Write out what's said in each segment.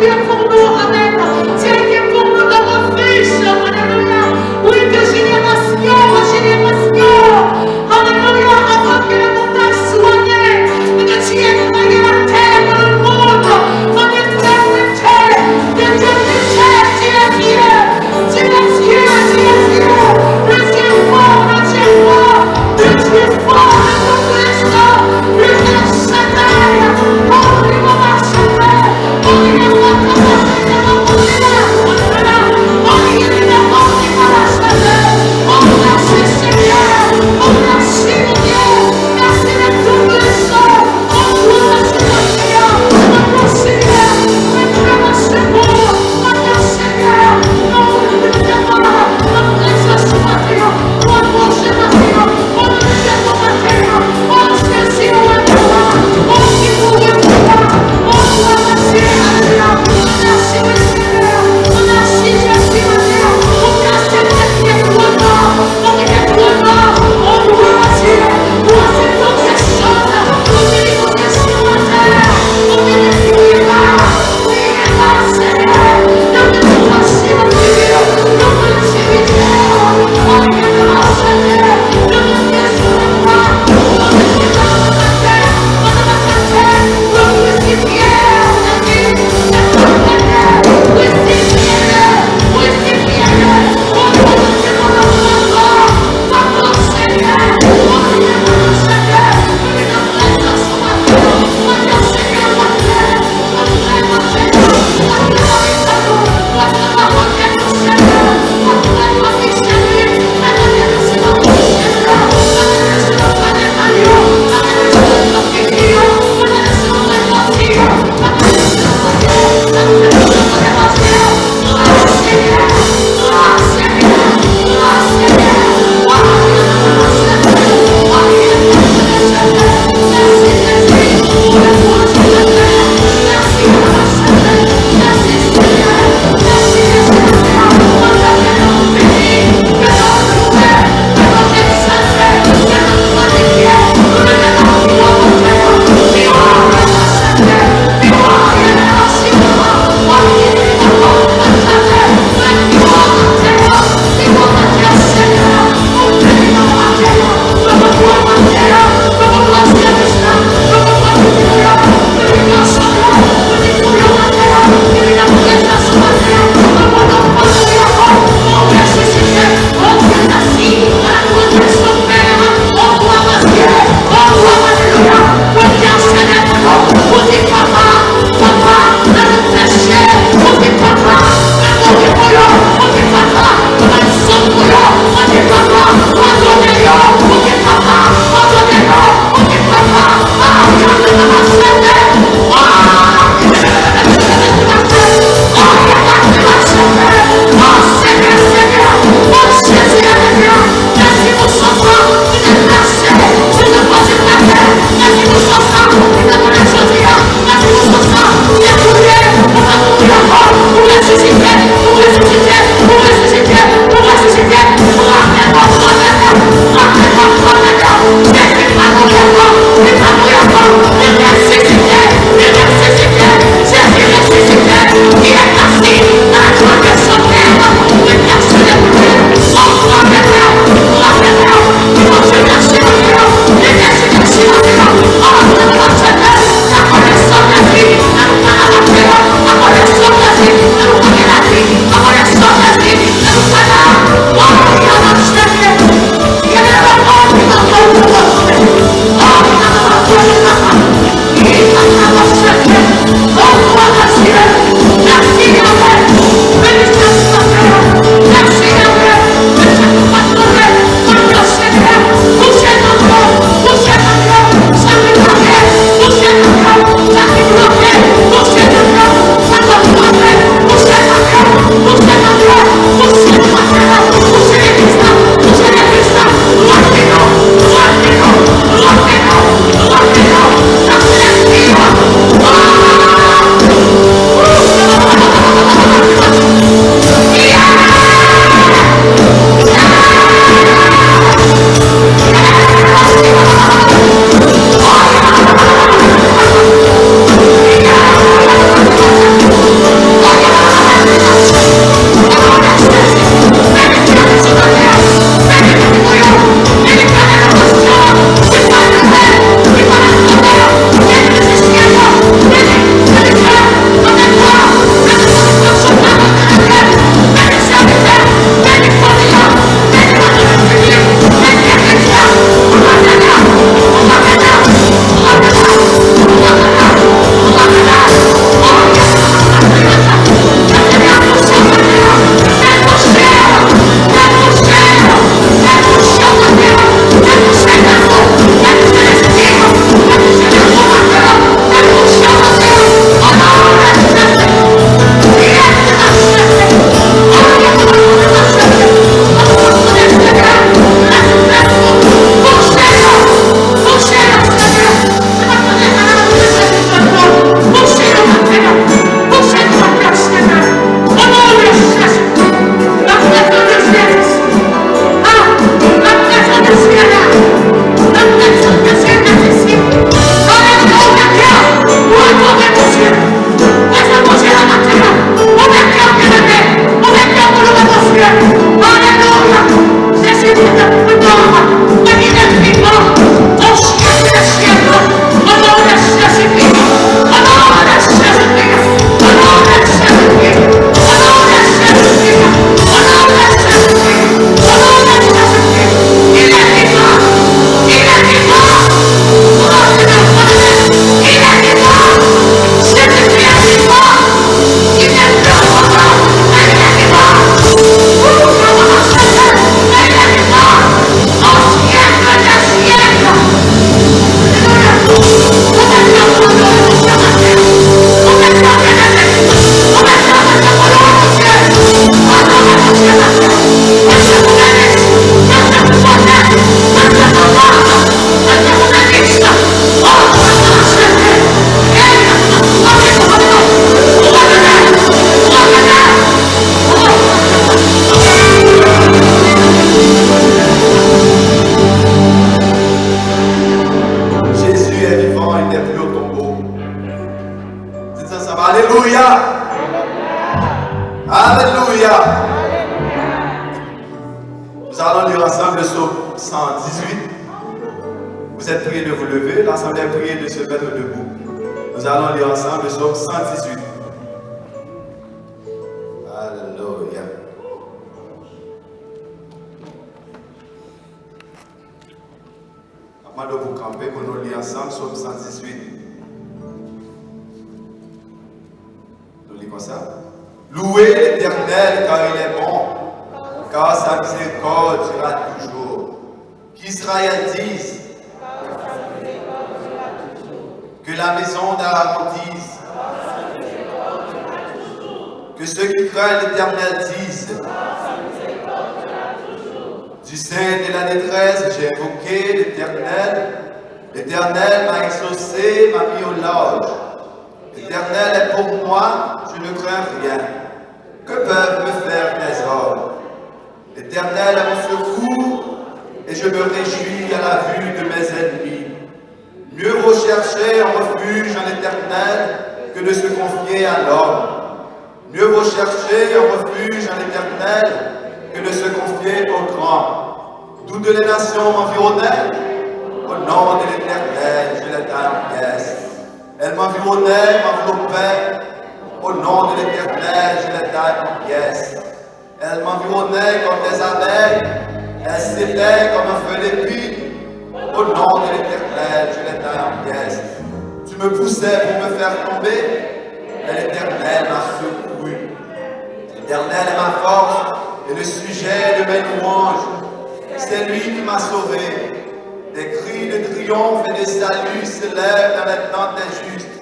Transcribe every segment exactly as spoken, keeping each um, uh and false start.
Dieu est pour nous, amen. Dieu est pour nous un refuge, alléluia. Oui, de génération en génération, alléluia. Avant que le monde soit né, que tu aies créé la terre et le monde, en éternité, de Dieu, tu es Dieu, Dieu. Dieu est Dieu, Dieu est Dieu. Le Dieu fort, le Dieu fort, le Dieu fort, le Dieu puissant, le El Shaddai. Oh, il va marcher, oh, il va marcher. Le psaume cent dix-huit. Vous êtes priés de vous lever, l'assemblée est priée de se mettre debout. Nous allons lire ensemble le psaume cent dix-huit. Alléluia. Mwen mande w pou kanpe pou nou li ansanm Sòm san dizuit. Nou li konsa. Louez l'Éternel car il est bon, car sa miséricorde durera toujours. Qu'Israël dise, que la maison d'Aaron dise, que ceux qui craignent l'Éternel disent, du sein de la détresse, j'ai invoqué l'Éternel. L'Éternel m'a exaucé, m'a mis au large. L'Éternel est pour moi, je ne crains rien. Que peuvent me faire mes hommes? L'Éternel est mon secours, et je me réjouis à la vue de mes ennemis. Mieux vaut chercher un refuge en l'Éternel que de se confier à l'homme. Mieux vaut chercher un refuge en l'Éternel que de se confier aux grands. Toutes les nations m'environnaient. Au nom de l'Éternel, je les taille en pièces. Elles m'environnaient, m'enveloppaient. Au nom de l'Éternel, je les taille en pièces. Elles m'environnaient comme des abeilles. Elles s'éteignent comme un feu d'épine. Au nom de l'Éternel, je les taille en pièces. Tu me poussais pour me faire tomber, mais l'Éternel m'a secouru. L'Éternel est ma force et le sujet de mes louanges. C'est lui qui m'a sauvé. Des cris de triomphe et de salut s'élèvent dans les tentes des justes.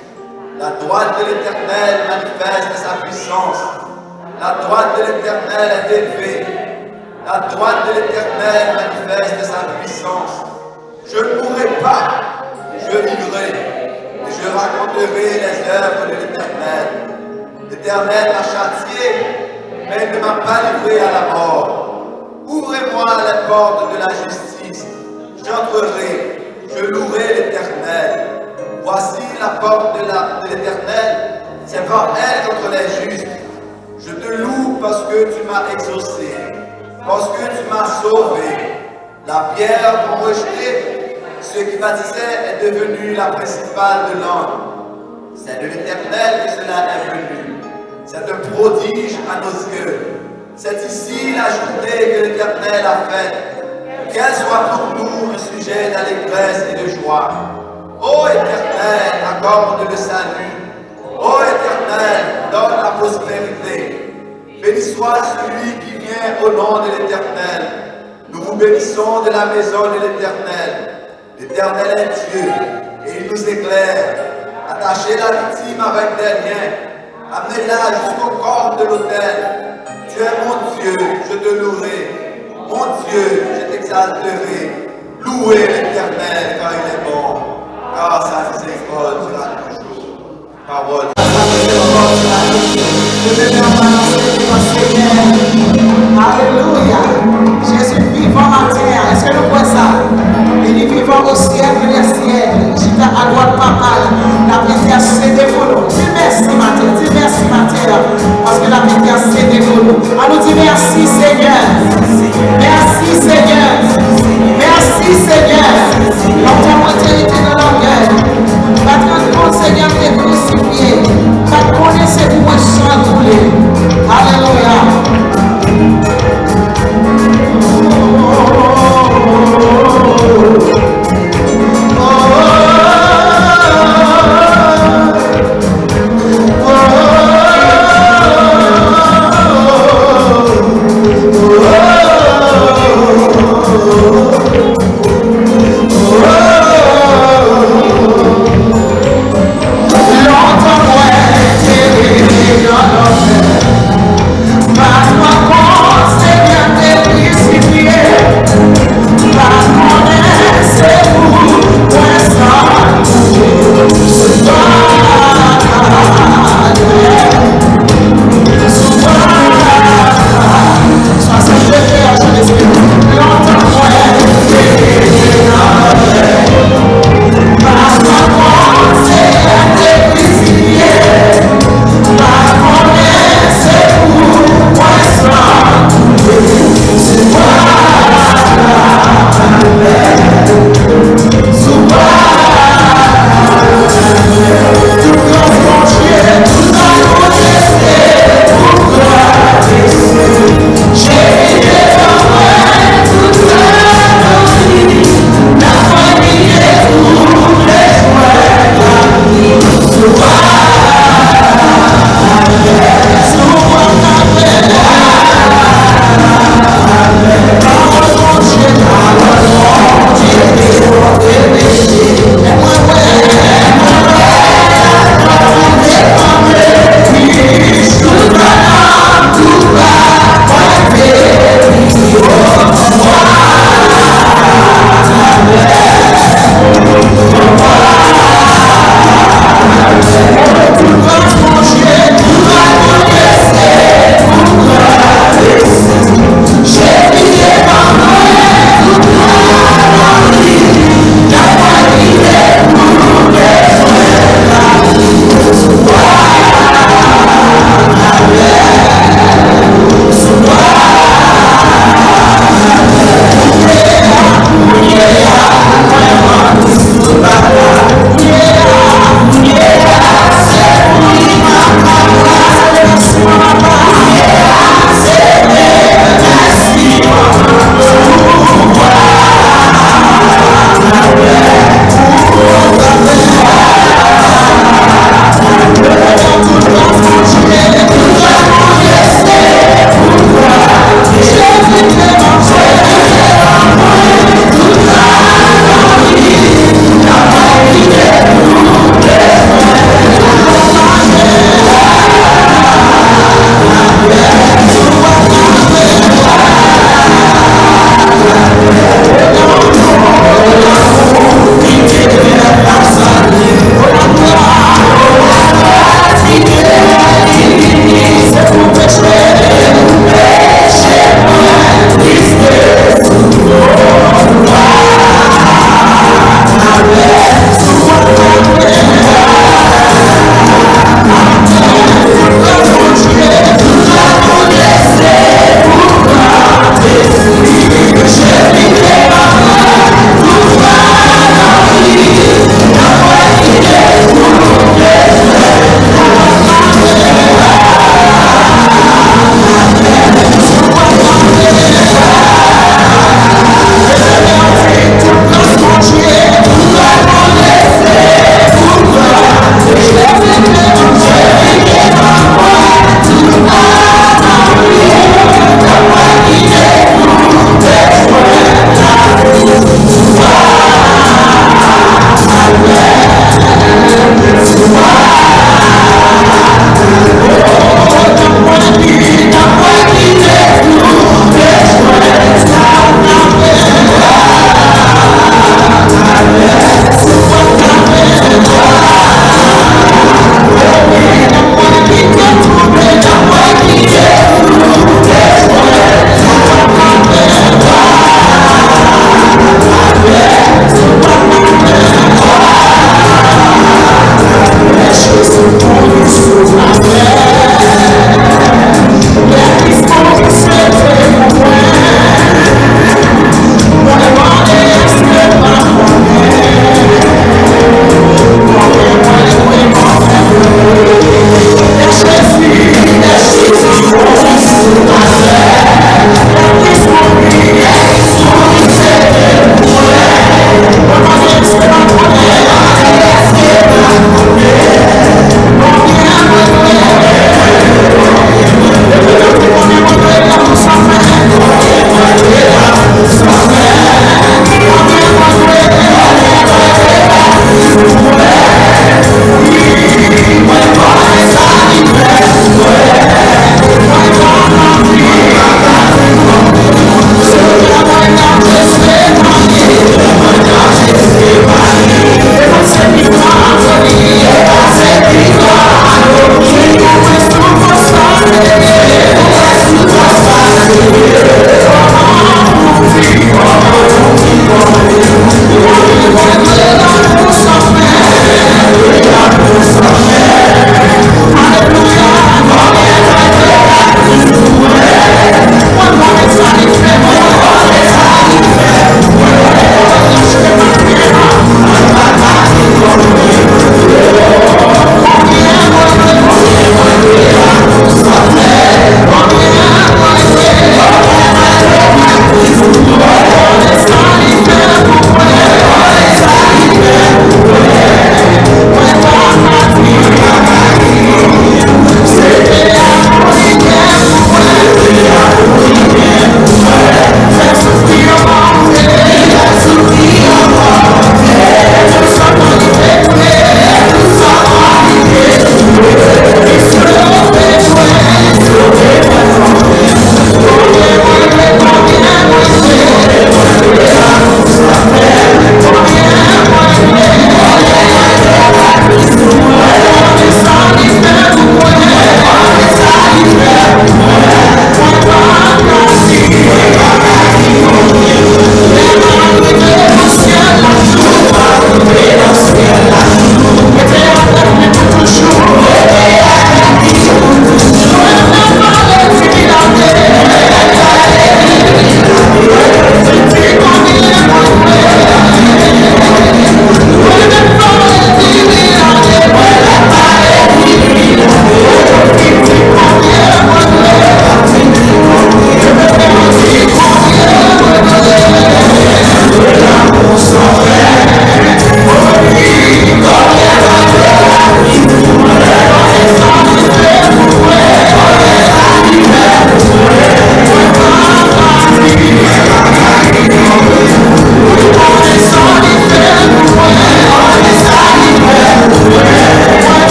La droite de l'Éternel manifeste sa puissance. La droite de l'Éternel est élevée. La droite de l'Éternel manifeste sa puissance. Je ne mourrai pas, je vivrai, et je raconterai les œuvres de l'Éternel. L'Éternel m'a châtié, mais il ne m'a pas livré à la mort. Ouvrez-moi les portes de la justice, j'entrerai, je louerai l'Éternel. Voici la porte de la, de l'Éternel, c'est par elle qu'entrent les justes. Je te loue parce que tu m'as exaucé, parce que tu m'as sauvé. La pierre qu'ont rejetée ceux qui bâtissaient est devenue la principale de l'angle. C'est de l'Éternel que cela est venu. C'est un prodige à nos yeux. C'est ici la journée que l'Éternel a faite. Qu'elle soit pour nous un sujet d'allégresse et de joie. Ô Éternel, accorde le salut. Ô Éternel, donne la prospérité. Béni soit celui qui vient au nom de l'Éternel. Nous vous bénissons de la maison de l'Éternel. L'Éternel est Dieu, et il nous éclaire. Attachez la victime avec des liens. Amenez-la jusqu'aux cornes de l'autel. Tu es mon Dieu, je te louerai. Mon Dieu, je t'exalterai. Louez l'Éternel car il est bon, car sa miséricorde durera toujours. Pawòl. Alelouya. Jezi vivan atè a. Èske nou kwè sa? Li vivan o syèk dè syèk. Chita adwat papa l. L ap entèsede pou nou. Di mèsi maten. Di mèsi maten. Paske l ap entèsede pou nou. Ann nou di mèsi, Senyè. Mèsi, Senyè. Mèsi, Senyè. Lòt mwen te rete nan lògèy. Pa t rann kont Senyè m te krusifye. Pa t konnen se pou mwen chan koule. Alelouya.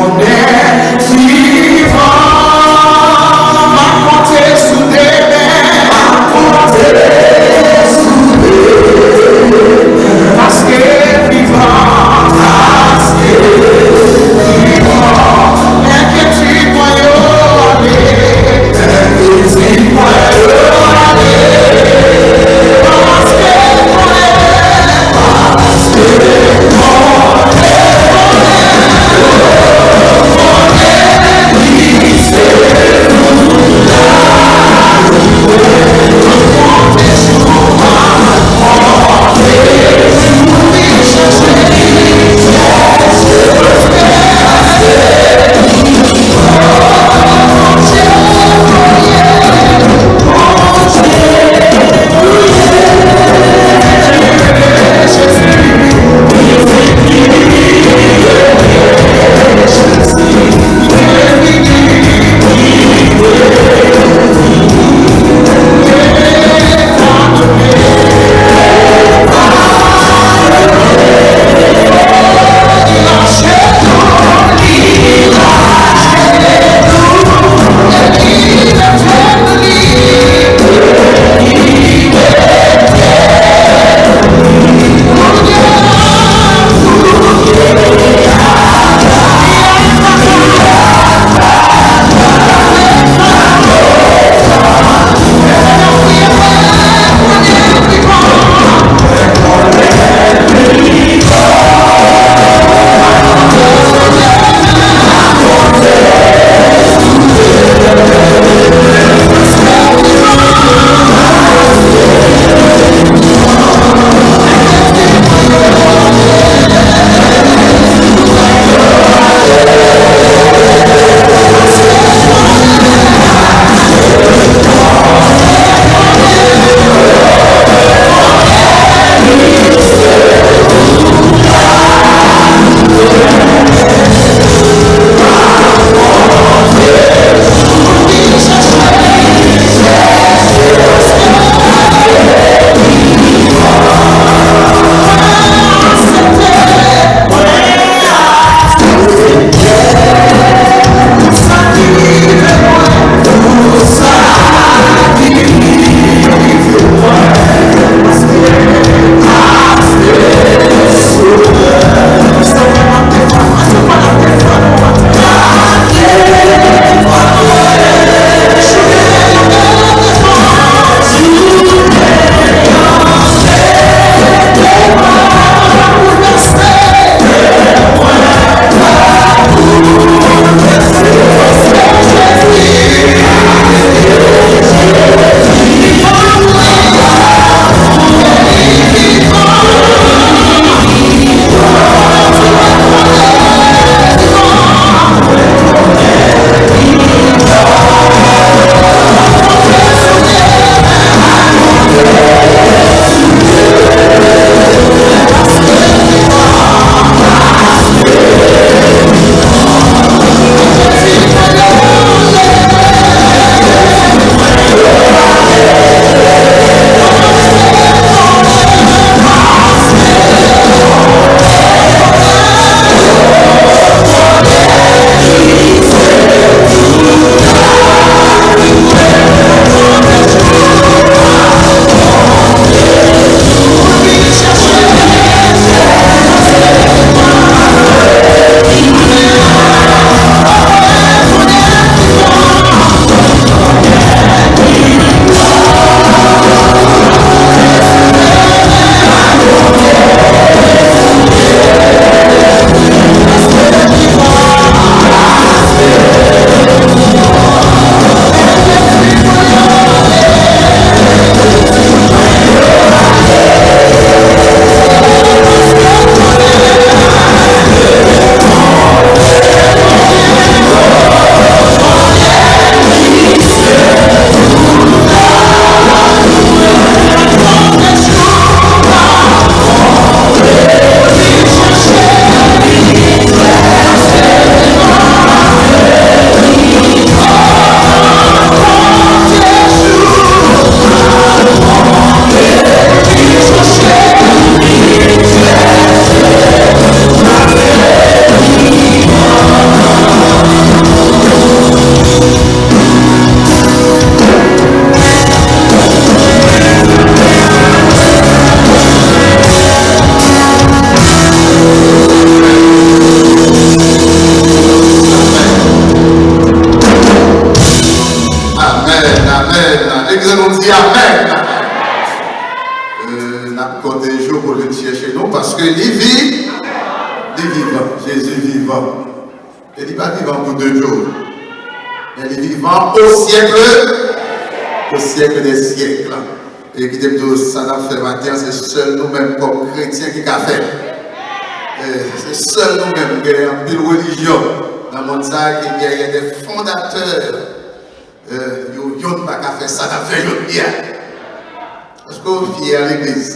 Vivan, m ap konte sou demen. M ap konte sou demen. Paske vivan, paske vivan. Enkyetid mwen yo ale. Enkyetid mwen yo ale. Paske mwen, paske mwen. Li pa vivan pou de jou, men li vivan au siècle, au siècle des siècles. E kite m di w, sa n ap fè maten an, se sèl nou menm kòm kretyen ki ka fè. E, se sèl nou menm, gen anpil relijyon nan mond sa a ki genyen de fondatè. E, yo, youn pa ka fè sa n ap fè jodi a. Èske w fyè legliz?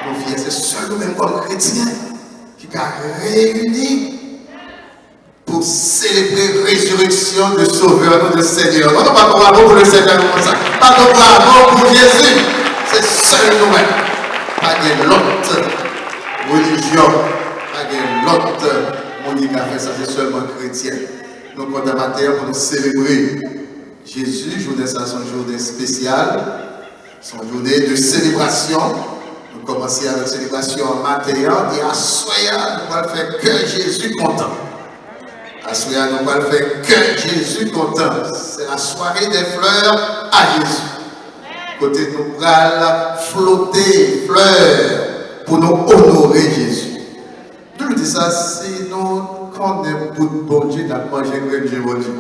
Nou fyè, se sèl nou menm kòm kretyen ki ka reyini pou selebre rezireksyon de Sovè nou, de Senyè nou. Bat yon bravo pou le Senyè nou konsa. Bat yon bravo pou Jezi. Se sèl nou menm. Pa gen lòt relijyon, pa gen lòt moun ki ka fè sa, se sèlman kretyen. Nou kontan maten an pou nou selebre Jezi. Jounen sa se yon jounen espesyal. Se yon jounen de selebrasyon. Nou kòmanse avèk selebrasyon an maten an, e aswè a, nou pral fè kè Jezi kontan. Aswè a, nou pral fè kè Jezi kontan. C'est la soirée des fleurs à Jésus. Kote nou pral flote flè pou nou onore Jezi. Toujou di sa, si nou konnen bout Bondye, n ap manje grenn je Bondye.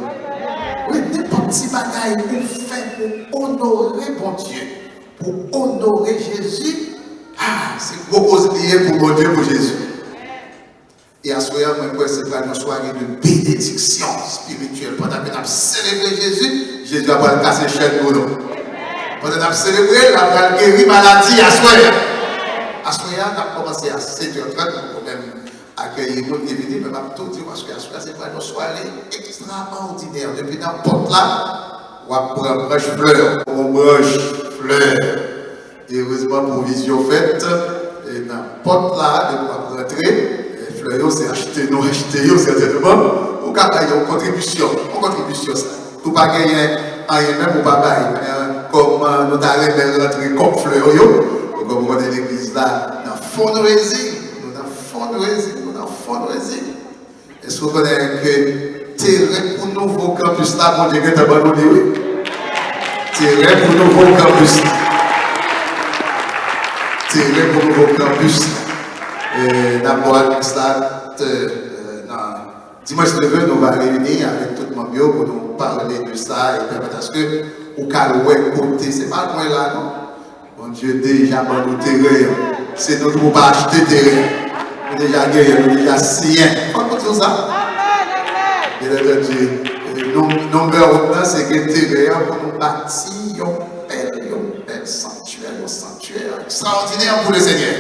Wi, nenpòt ti bagay ou fè pou onore Bondye, pou onore Jezi, ah, se gwo koz li ye pou Bondye, pou Jezi. E aswè a, mwen kwè se pral yon sware de benediksyon espirityèl. Pandan ke n ap selebre Jezi, Jezi a pral kase chèn pou nou. Pandan n ap selebre, l ap pral geri maladi aswè a. Aswè a, n ap kòmanse a sèt è trant, nou poko menm akèyi moun ki vini, men m ap tou di w, paske aswè a se pral yon sware ekstraòdinè. Depi nan pòt la, w ap pran branch flè, yon branch flè. E erezman, pwovizyon fèt, e nan pòt la, depi w ap rantre, e flè yo, se achte nou achte yo, sètènman. Ou ka bay yon kontribisyon, yon kontribisyon sa. Ou pa genyen anyen menm, ou pa bay. Men, kòm, eh, nou ta renmen rantre kòb flè yo, kòm ou konnen legliz la nan fundraising, nou nan fundraising, nou nan fundraising. Èske w konnen ke teren pou nouvo kanpis la, Bondye gentan ban nou li, wi? Teren pou nouvo kanpis la. Teren pou nouvo kanpis la. E, n ap ba w administratè, e, nan dimanch ki vin, nou va reyini avèk tout manm yo pou nou pale de sa e pèmèt aske ou ka al wè kote. Se pa lwen la, non. Bondye deja ban nou teren an. Se nou ki pou pa achte teren an. Nou deja genyen, nou deja siyen. Fòk nou di w sa. Byen antandi, e, non, number one nan, se gen teren an pou nou bati yon bèl, yon bèl sanktyè, yon sanktyè ekstraòdinè pou le Senyè.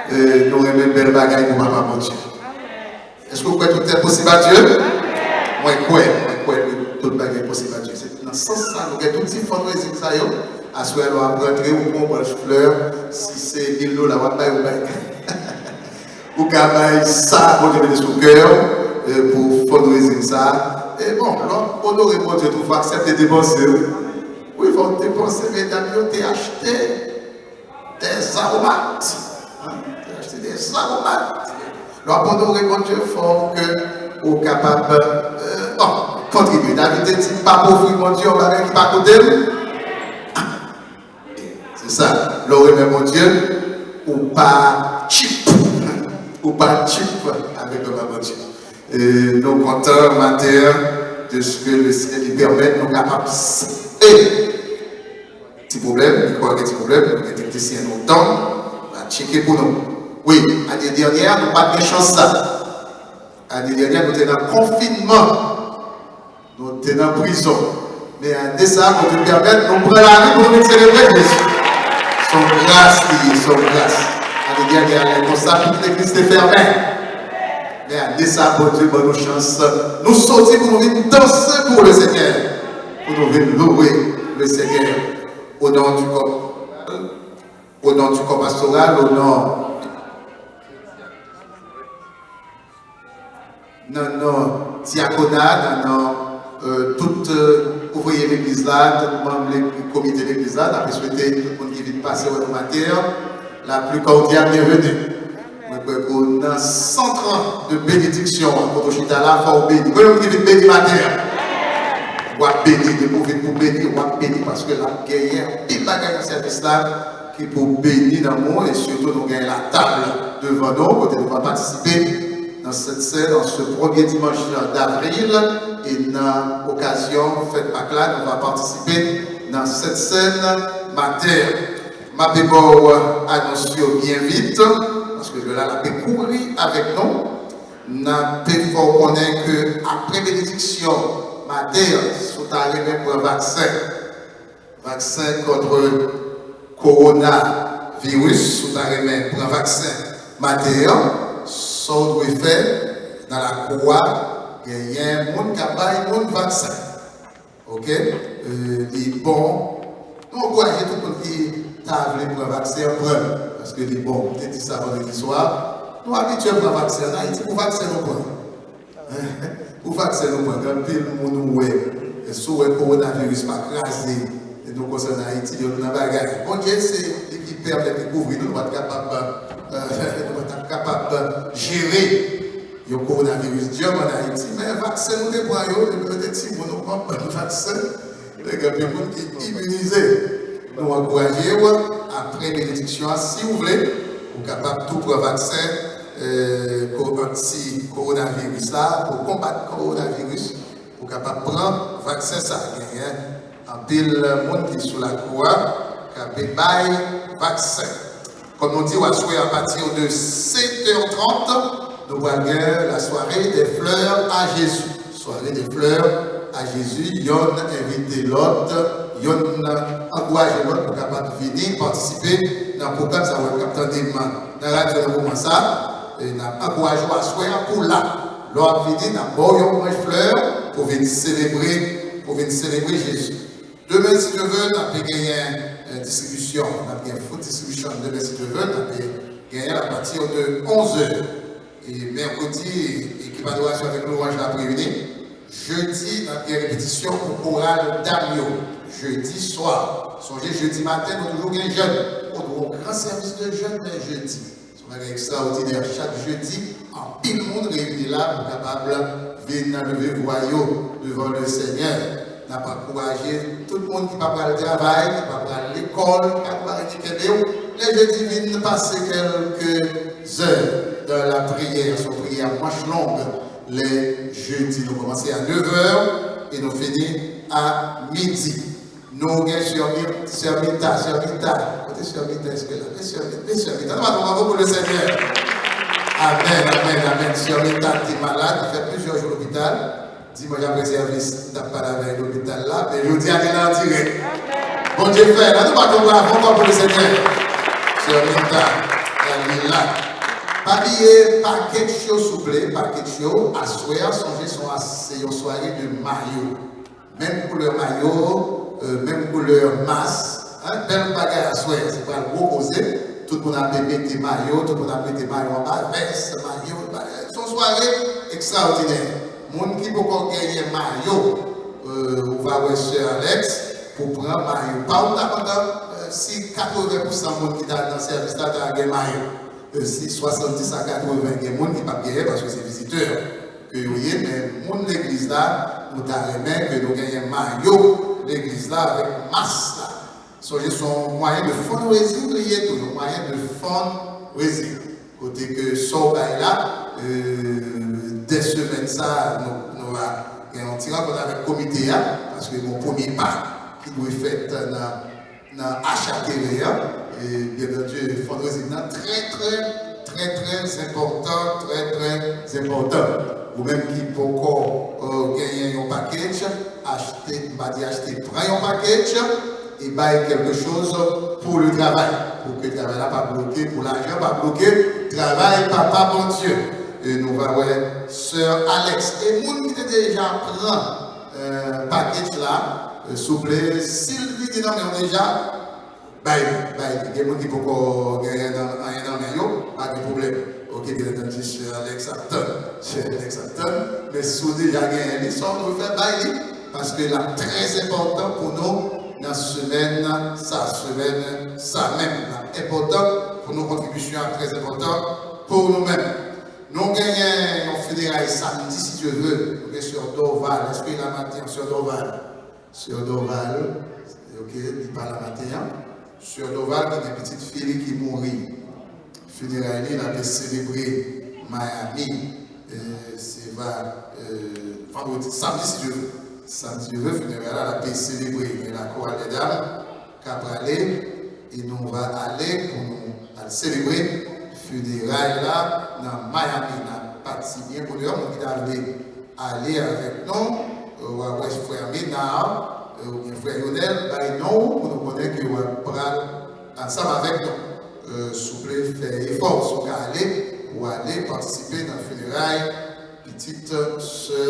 E, nou renmen bèl bagay pou Papa Bondye. Èske w kwè tout est possible à Dieu? Mwen kwè, mwen kwè ke tout bagay posib a Dye. Se nan sans sa nou gen tout ti fundraising sa yo. Aswè a lè w ap rantre, ou pran yon branch flè, si se mil dola w ap bay, ou bay. Ou ka bay sa Bondye mete sou kè w, e, pou fundraising sa. E bon, lè w ap onore Bondye tou, fò w aksepte depanse, wi. Wi, fò w depanse, medam yo te achte des aromates. Hein? Te achte des aromates. Lè w ap onore Bondye, fò ke ou kapab, euh, bon, kontribye. David te di, "M p ap ofri Bondye yon bagay ki pa koute m." Se sa. Lè w renmen Bondye, ou pa cheap. Ou pa cheap avèk Papa Bondye. E nou kontan maten an de ce que le Seigneur li pèmèt nou kapab selebre. Ti pwoblèm, mikwo a gen ti pwoblèm, nou gen teknisyen nou Tom, va tcheke pou nou. Wi, ane dènyè a, nou pa t gen chans sa. Ane dènyè a, nou te nan konfinman, nou te nan prizon. Men ane sa a, Bondye pèmèt nou pran lari pou nou vin selebre Jezi. Se yon gras li ye, se yon gras. Ane dènyè a, lè konsa, tout legliz te fèmen. Men ane sa a, Bondye ban nou chans. Nou soti pou nou vin danse pou Lesenyè, pou nou vin louwe Lesenyè. Au nom du corps, au nom du corps pastoral, au nom, nan non dyakona, nan non, euh, tout, euh, ouvriye legliz la, tout manm le-, komite legliz la, n ap swete tout moun ki vin pase wè nou maten an, la plus cordiale bienvenue. Mwen kwè ke nan sant de benediksyon an, kote w chita la, fò w beni. Konbyen moun ki vin beni maten an? W ap beni, depi w vin pou beni, w ap beni, paske l ap genyen anpil bagay nan sèvis la ki pou beni nanm ou, e sitou nou gen latab devan nou, kote nou va patisipe Nan Sent Sèn, an se premye dimanch d'avril, e nan okazyon fèt Pak la, nou va patisipe nan Sent Sèn maten. M ape ba w anons yo byen vit, paske lè la, l ape kouri avèk nou. N ape fè w konnen ke apre benediksyon maten, si w ta renmen pran vaksen, vaksen kont kowonaviris, si w ta renmen pran vaksen maten an, sa w dwe fè nan lakou a, genyen moun k ap bay moun vaksen. Oke? E, li bon. Nou ankouraje tout moun ki ta vle pran vaksen an, pran l, paske li bon. M te di sa vandredi swa. Nou abitye pran vaksen an Ayiti, pou vaksen nou pran. Pou vaksen nou pran, gen anpil moun ou wè, e si w wè kowonaviris pa kraze nou konsa an Ayiti, yo nan bagay. Bondye se li ki pèmèt li kouvri nou, nou pa t kapab, e, nou pa t ap kapab jere yon kowonaviris dyanm an Ayiti, men vaksen nou te pran yo, depi nou te timoun, nou pran bann vaksen. Gen anpil moun ki iminize. Nou ankouraje w, apre benediksyon an, si w vle, ou kapab tou pran vaksen, e, ko-, anti kowonaviris la, pou konbat kowonaviris, ou kapab pran vaksen sa. Genyen anpil moun ki sou lakou a, k ape bay vaksen. Kòm nou di w, aswè, apati de sèt è trant, nou pral gen la soirée des fleurs à Jésus. Soirée des fleurs à Jésus, yonn envite lòt, yonn ankouraje lòt pou kapab vini patisipe nan pwogram sa. Ou k ap tande m nan radyo nan moman sa, e n ap ankouraje w aswè a pou w la. Lè w ap vini, n ap ba w yon branch flè pou vin selebre, pou vin selebre Jezi. Demen, si Dye vle, n ape genyen, e, distribisyon. N ap gen food distribution demen, si Dye vle. N ape genyen apati de onz è. E mèkredi, ekip adorasyon avèk lwanj la ap reyini. Jedi, n ap gen repetisyon pou koral dam yo. Jedi swa. Sonje, jedi maten, nou toujou gen jèn. Nou gen yon gran sèvis de jèn lè jedi. Se yon bagay ekstraòdinè. Chak jedi, anpil moun reyini la pou kapab vin leve vwa yo devan le Senyè. N ap ankouraje tout moun ki pa pral travay, ki pa pral lekòl, ki pa pral kenbe w. Lè jedi, vin pase kèlke zè dan la priyè. Se yon priyè manch long. Lè jedi, nou kòmanse a nèv è e nou fini a midi. Nou gen Sè Mi-, Sè Mita, Sè Mita. Kote Sè Mita? Èske la? Men Sè Mi-, men Sè Mita. Nou bat yon bravo pou le Senyè. Amèn, amèn, amèn. Sè Mita te malad, li fè plizyè jou lopital. Dimanch apre sèvis, m t ap pale avè l lopital la, men jodi a li la an dirèk. Bondye fè l. Ann nou bat yon bravo ankò pou le Senyè. Sè Mita, li la. Pa bliye pakèt yo, souple, pakèt yo. Aswè a, sonje se yon, se yon sware de mayo. Menm koulè mayo, e, menm koulè mas. Hein, bèl bagay aswè, se pral gwo koze. Tout moun ap mete mayo, tout moun ap mete mayo anba vès, mayo, bagay. Se yon sware ekstraòdinè. Moun ki poko genyen mayo, e, ou va wè Sè Alex pou pran mayo pa w. M ta kontan, e, si katreven pousan moun ki ta nan sèvis la ta gen mayo. E, si swasanndis a katreven gen moun ki p ap genyen paske se vizitè ke yo ye, men moun legliz la, nou ta renmen ke nou genyen mayo legliz la avèk mas la. Sonje, se yon mwayen de fundraising li ye tou, yon mwayen de fundraising. Kote ke sa w bay la, e, dè semèn sa, nou, nou va gen yon ti rankont avèk komite a, paske gen yon premye pa ki dwe fèt nan, nan acha teren an. E, byen antandi, fundraising nan trè, trè, trè, trè enpòtan, trè, trè enpòtan. Ou menm ki poko, e, genyen yon package, achte, m pa di achte, pran yon package e bay quelque chose pour le travail, pou ke travay la pa bloke, pou lajan pa bloke travay Papa Bondye. E nou va wè Sè Alex. E moun ki te deja pran, e, package la, e, souple, si l vini nan men w deja, bay li, bay li. Gen moun ki poko genyen nan, anyen nan men yo, pa gen pwoblèm. Oke, byen antandi, Sè Alex ap tann. Sè Alex ap tann. Men si w deja genyen li, sa w dwe fè, bay li. Paske l ap trè enpòtan pou nou nan semèn sa, semèn sa menm. L ap enpòtan pou nou, kontribisyon an trè enpòtan pou nou menm. Nou genyen yon fineray samdi, si Dye vle. Nou gen Sè Dorval. Èske l la maten an, Sè Dorval? Sè Dorval, oke, li pa la maten an. Sè Dorval ki gen pitit fi li ki mouri. Fineray li, l ape selebre Miami. Euh, se va, euh, vandredi, samdi, si Dye vle. Samdi, Dye vle, fineray la, l ap selebre nan lakou Alèdam, k ap prale, e nou va ale pou nou al selebre fineray la nan Miami. N ap pati byen bonè, moun ki ta vle ale avèk nou, euh, w a wè frè Ménard, euh, oubyen frè Yonèl, bay non ou pou nou konnen ke w ap pral ansanm avèk nou. Euh, souple, fè efò, si w ka ale, pou ale patisipe nan fineray pitit sè,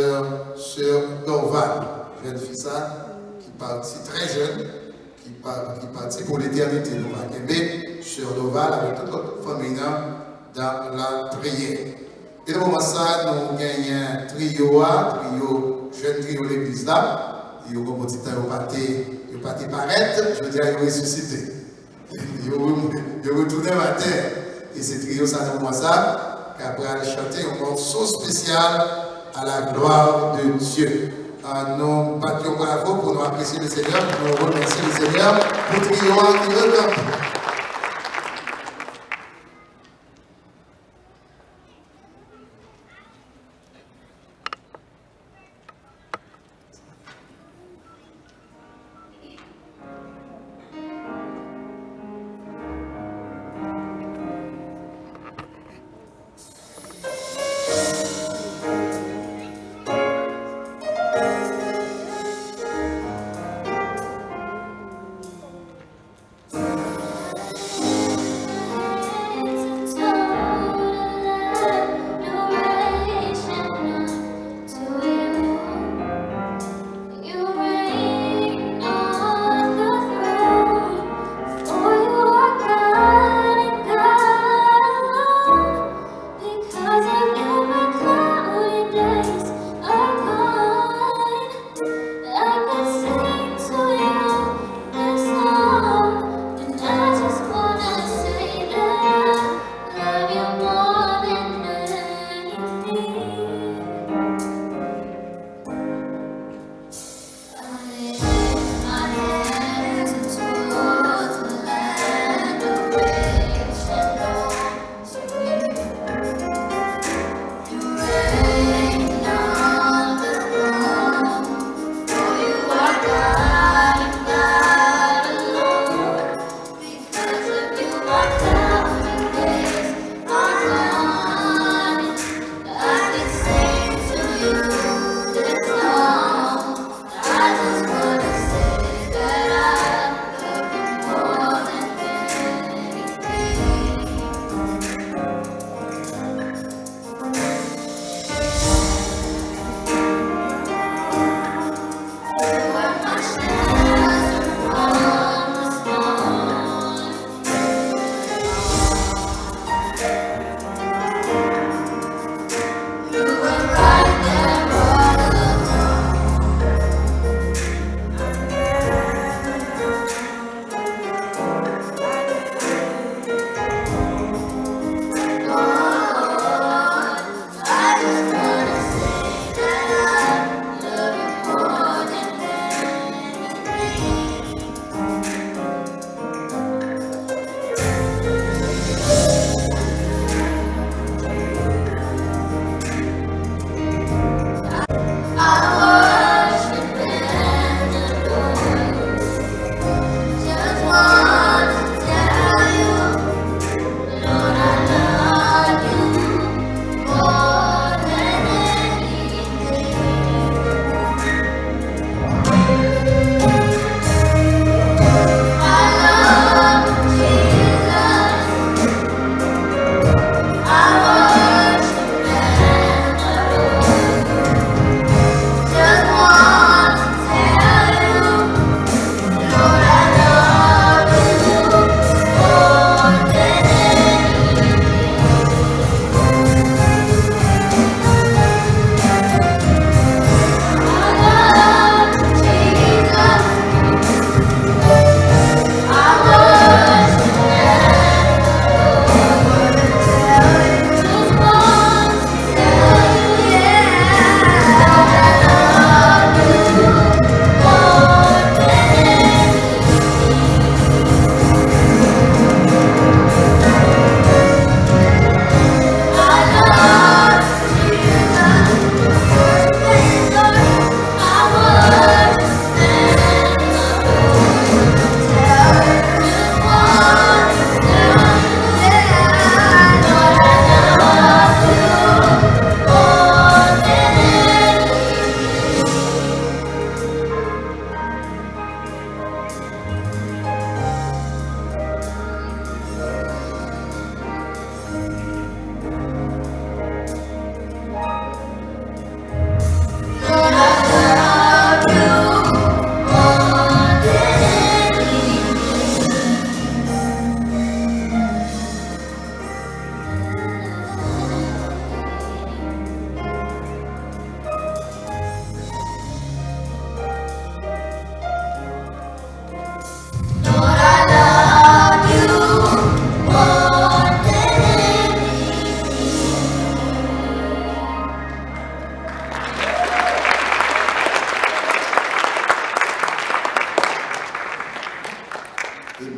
sè Dorval, jèn fi sa, ki pati trè jèn, ki pa, ki pati pou letènite. Nou va kenbe sè Dorval avèk tout lòt fanmi nan dan la priyè. E nan moman sa, nou genyen triyo a, triyo, jèn triyo legliz la. Yo gon bon ti tan yo pa te, yo pa te parèt, jodi a yo resisite. Yo, yo retounen atè. E se triyo sa nan moman sa k ap pral chante yon mòso espesyal, À la gloire de Dieu. Ann nou bat yon bravo pou nou apresye Lesenyè, pou nou remèsye Lesenyè pou triyo a ki rekanpe.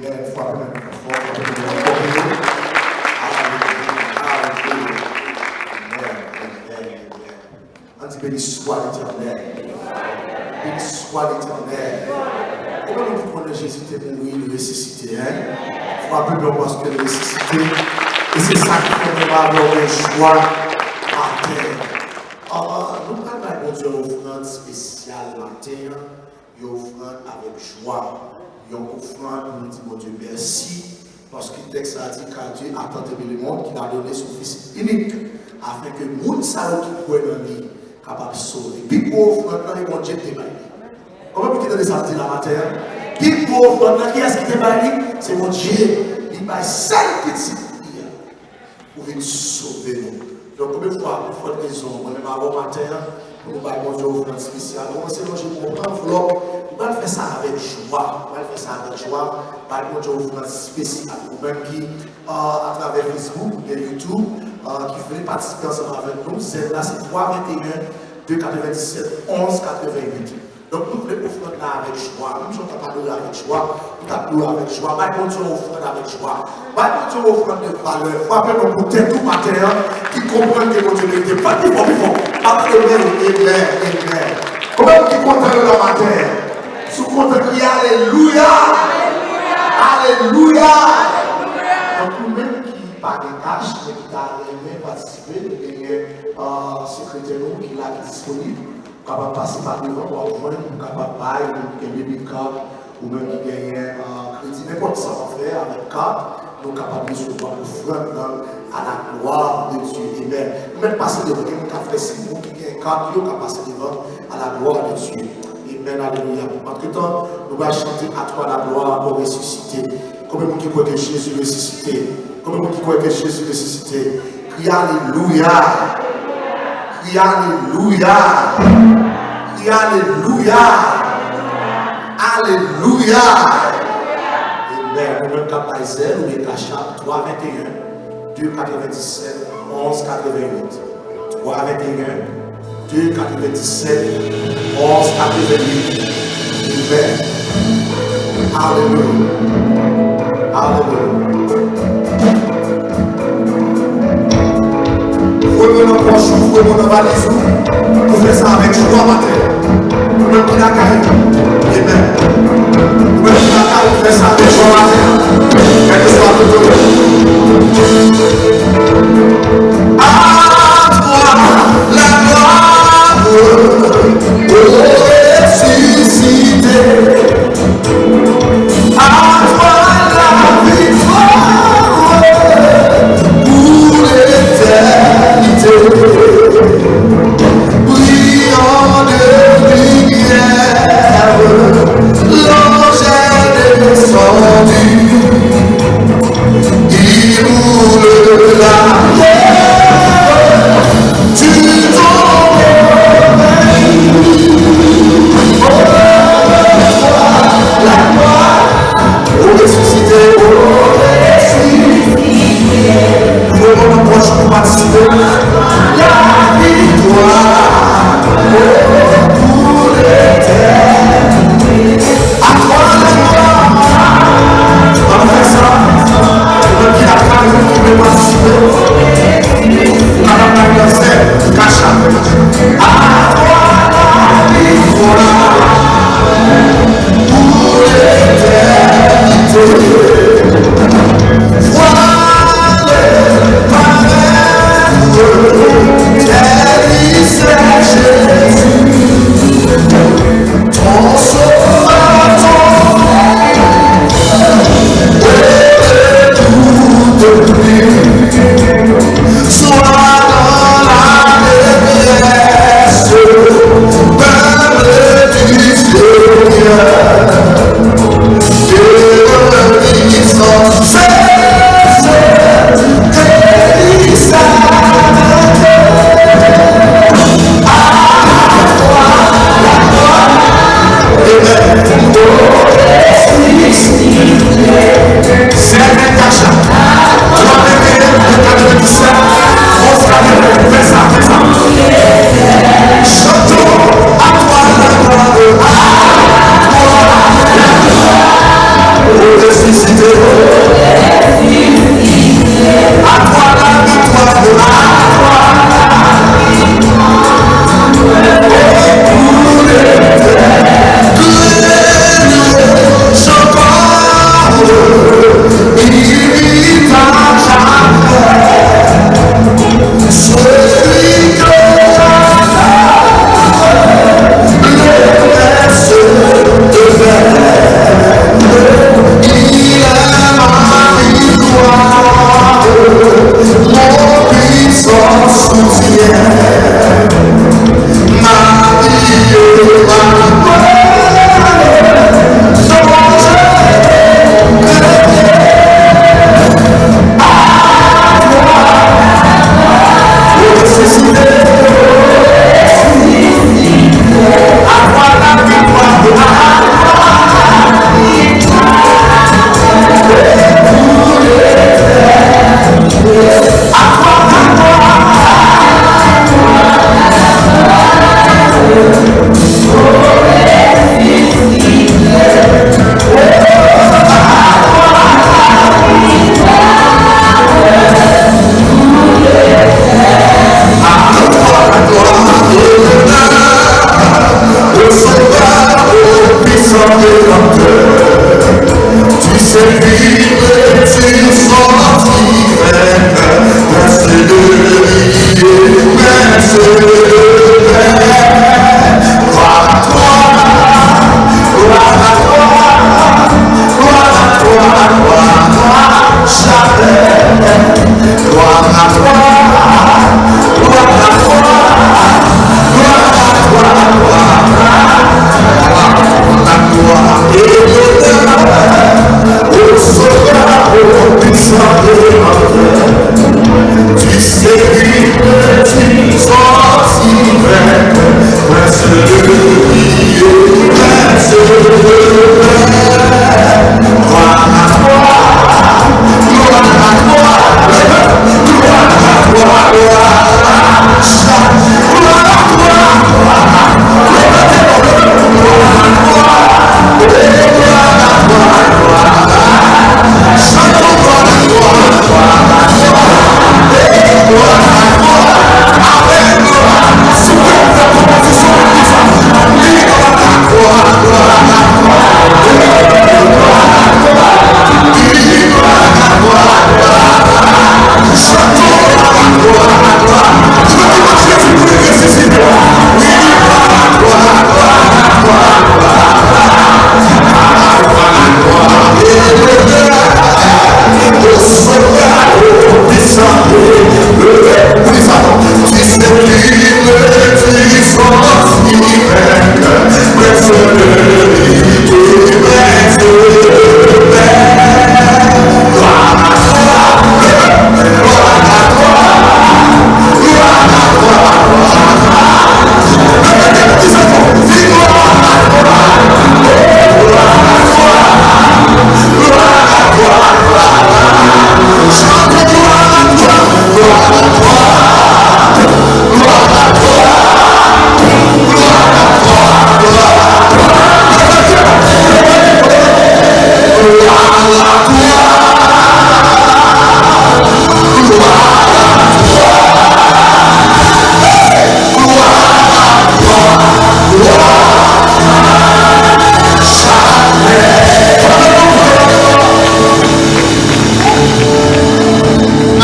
Amen. Frape men nou fò, frape men nou fò. Alelouya, alelouya. Amen, amen, amen. Ann di, beni swa Letènèl. Beni swa Letènèl. Konbyen moun ki konnen Jezi te mouri, li resisite, en? Frape men paske li resisite. E se sa ki fè mwen pa wè jwa atè. Ah, nou pral bay Bondye yon ofrann espesyal maten an. Yon ofrann avèk jwa, yon ofrann pou nou di Bondye mèsi, paske tèks la di, car Dieu a tant aimé le monde qu'il a donné son Fils unique, afin que moun sa yo ki kwè nan li kapab sove. Pi gwo ofrann nan, e Bondye ki te bay li. Konbyen moun ki tande sa m di la maten an? Pi gwo ofrann nan, kiyès ki te bay li? Se Bondye. Li bay sèl pitit li a pou vin sove nou. Donk, konbyen fwa, pou fòt rezon, mwen menm avè w maten an, pou nou bay Bondye ofrann espesyal, nou kòmanse lonje pou yon anvlòp, nou pral fè sa avèk jwa, nou pral fè sa avèk jwa, bay Bondye ofrann espesyal. Ou menm ki, euh, atravè Facebook oubyen YouTube, euh, ki vle patisipe ansanm avèk nou, zèn la se twa venteyen, de katrevendiset, onz katrevenwit. Donk, nou vle ofrann la avèk jwa. Menm jan w t ap adore avèk jwa, ou t ap louwe avèk jwa. Bay Bondye yon ofrann avèk jwa. Bay Bondye yon ofrann de valè. Frape men pou tèt ou maten an, ki konprann ke Bondye merite. Bat pi fò, pi fò. Bat pi fò. Amen, amen. Konbyen moun ki kontan yo la maten an? Si w kontan, kriye alelouya! Alelouya! Donk, ou menm ki pa gen kach, men ki ta renmen patisipe, nou genyen, euh, sekretè nou ki la, ki disponib. Ou kapab pase pa devan, w ap jwenn, ou kapab bay, ou menm ki gen debit card, ou menm ki genyen, euh, kredi, nenpòt sa w ap fè avèk kat, nou kapab resevwa ofrann nan à la gloire de Dieu. Amen. Nou mèt pase devan, gen moun k ap fè siy, moun ki gen kat yo ka pase devan à la gloire de Dieu. Amen, alelouya. Antretan, nou va chante à toi la gloire, ô ressuscité. Konbyen moun ki kwè ke Jezi resisite? Konbyen moun ki kwè ke Jezi resisite? Kriye alelouya! Kriye alelouya! Kriye alelouya! Alelouya! Amen. Ou menm k ap bay zèl oubyen Cash App, twa venteyen, de katrevendiset, onz katrevenwit. Twa venteyen, de katrevendiset, onz katrevenwit. Amen. Alelouya. Alelouya. Voye mwen nan pòch ou, voye mwen nan valiz ou, pou fè sa avèk jwa maten. Ou menm ki lakay, amen. Ou menm ki lakay, fè sa avèk jwa maten. Kèlkeswa kote w ye. À toi la gloire, ô ressuscité. À toi la victoire pour l'éternité. Brillant de lumière,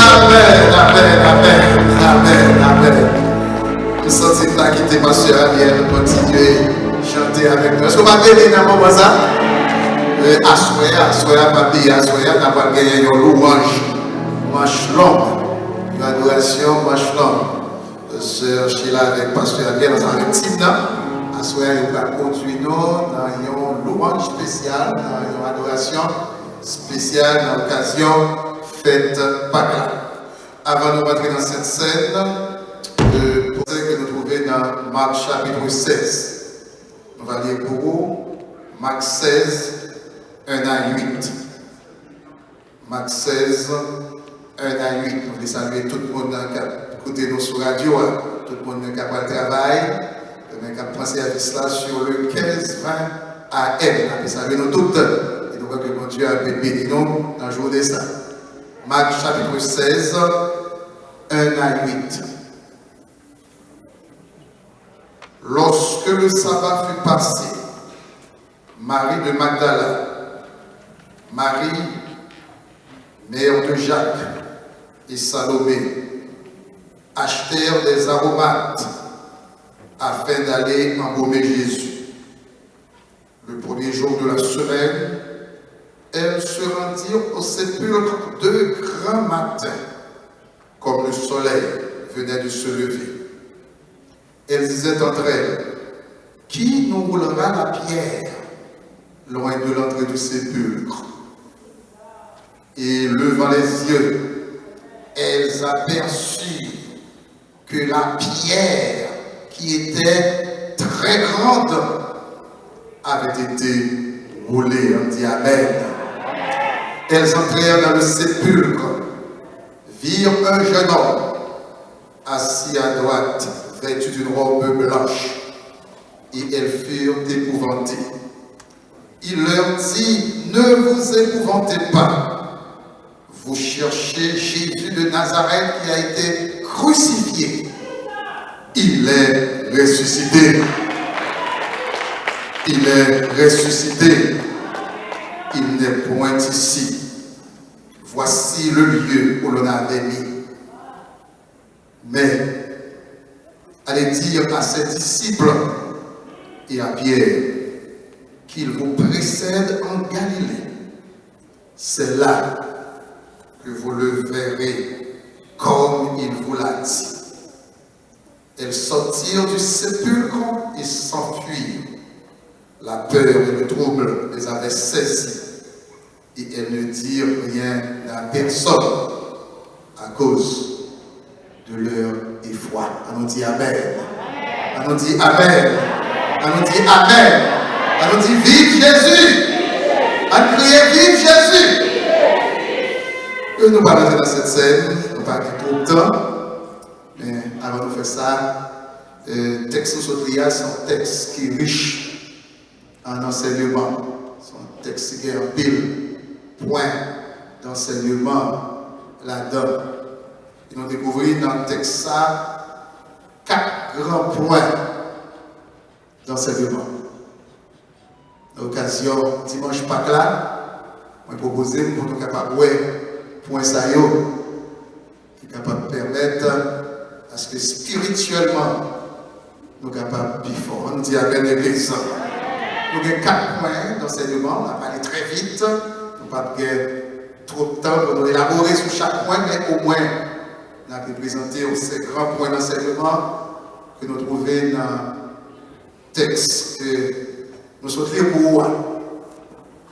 Amèn, amèn, amèn, amèn, amèn. M santi m ta kite pastè Ariel kontinye chante avèk nou. Èske w pa beni nan moman sa? E, aswè a, aswè a, pa bliye, aswè a, n ap pral genyen yon louwanj manch long, yon adorasyon manch long. Sè Sheila avèk pastè Ariel ansanm avèk tim nan, aswè a yo pral kondui nou nan yon louwanj espesyal, nan yon adorasyon espesyal nan okazyon fèt Pak la. Avan nou rantre nan Sent Sèn, e, pwosè ke nou twouve nan Mak chapit sèz. Nou va li pou ou, Mak sèz, en a uit. Mak sèz, en a uit. Nou vle salye tout moun k ap koute nou sou radyo a, tout moun k ap al travay, men k ap pran sèvis la sou le kenz ven A M. N ap salye nou tout. E nou kwè ke Bondye ap beni nou nan jounen sa. Mak chapit sèz, en a uit. Lorsque le sabbat fut passé, Marie de Magdala, Marie, mère de Jacques, et Salomé achetèrent des aromates afin d'aller embaumer Jésus. Le premier jour de la semaine, elles se rendirent au sépulcre de grand matin, comme le soleil venait de se lever. Elles disaient entre elles, qui nous roulera la pierre loin de l'entrée du sépulcre? Et levant les yeux, elles aperçurent que la pierre qui était très grande avait été roulée. On dit Amen. Elles entrèrent dans le sépulcre, virent un jeune homme assis à droite, vêtu d'une robe blanche. Et elles furent épouvantées. Il leur dit, ne vous épouvantez pas. Vous cherchez Jésus de Nazareth qui a été crucifié. Il est ressuscité. Il est ressuscité. Il n'est point ici. Voici le lieu où l'on l'avait mis. Mais allez dire à ses disciples et à Pierre qu'il vous précède en Galilée. C'est là que vous le verrez comme il vous l'a dit. Elles sortirent du sépulcre et s'enfuirent. La peur et le trouble les avaient saisies, et elles ne dirent rien à personne à cause de leur effroi. Ann nou di amèn. Ann nou di amèn. Ann nou di amèn. Ann nou di viv Jezi. Ann kriye viv Jezi. E nou pa rantre nan Sent Sèn, nou pa gen twòp tan. Men avan nou fè sa, e, tèks nou sot li a se yon tèks ki rich an ansèyman. Se yon tèks ki gen anpil pwen dansèyman ladan. E nou dekouvri nan tèks sa kat gran pwen dansèyman. Nan okazyon dimanch Pak la, mwen pwopoze n pou nou kapab wè pwen sa yo ki kapab pèmèt aske espirityèlman nou kapab pi fò. Ann di amèn, legliz. Nou gen kat pwen dansèyman, n ap ale trè vit, nou p ap gen twòp tan pou nou elabore sou chak pwen, men omwen n ap reprezante yon sèl gran pwen dansèyman ke nou twouve nan tèks ke nou sot li pou ou a.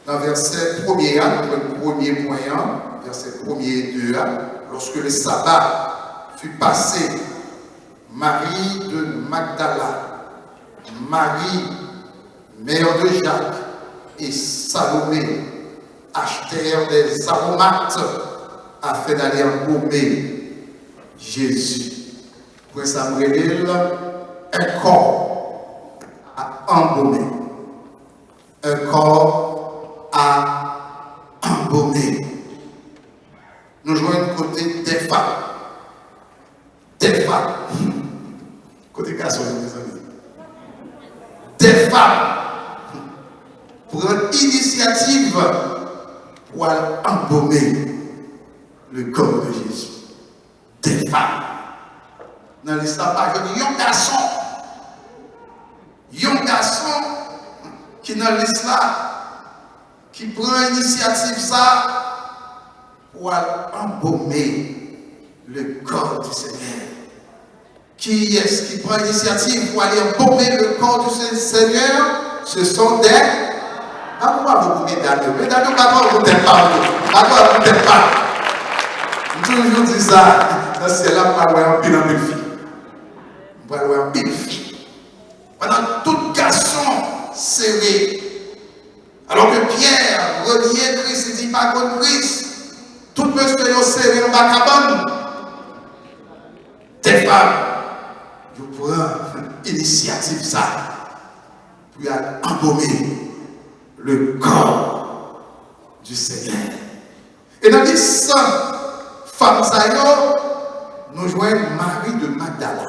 Nan vèsè premye a, nou jwenn premye pwen an, vèsè premye e de a, lorsque le sabbat fut passé, Marie de Magdala, Marie, mère de Jacques, et Salomé achetèrent des aromates afin d'aller embaumer Jésus. Pwen sa m rele l un corps à embaumer. Un corps à embaumer. Nou jwenn kote de fam. De fam. Kote gason yo, mezanmi? De fam pran inisyativ pou al anbome le corps de Jésus. De fam. Nan lis la, pa jwenn yon gason. Yon gason ki nan lis la, ki pran inisyativ sa pou al anbome le corps du Seigneur. Kiyès ki pran inisyativ pou ale anbome le corps du Se- Seigneur? Ce sont des... Ba nou bravo pou medam yo. Medam yo, bat bravo pou tèt pa nou. Bat bravo pou tèt pa nou. M toujou di sa, nan syèl la, m pral wè anpil, anpil fi. M pral wè anpil fi. Pandan tout gason sere. Alò ke Pyè renie Kris, li di, pa konn Kris. Tout mesye yo sere anba kabann. De fam, yo pran inisyativ sa pou y al anbome le corps du Seigneur. E nan lis fanm sa yo, nou jwenn Mari de Magdala.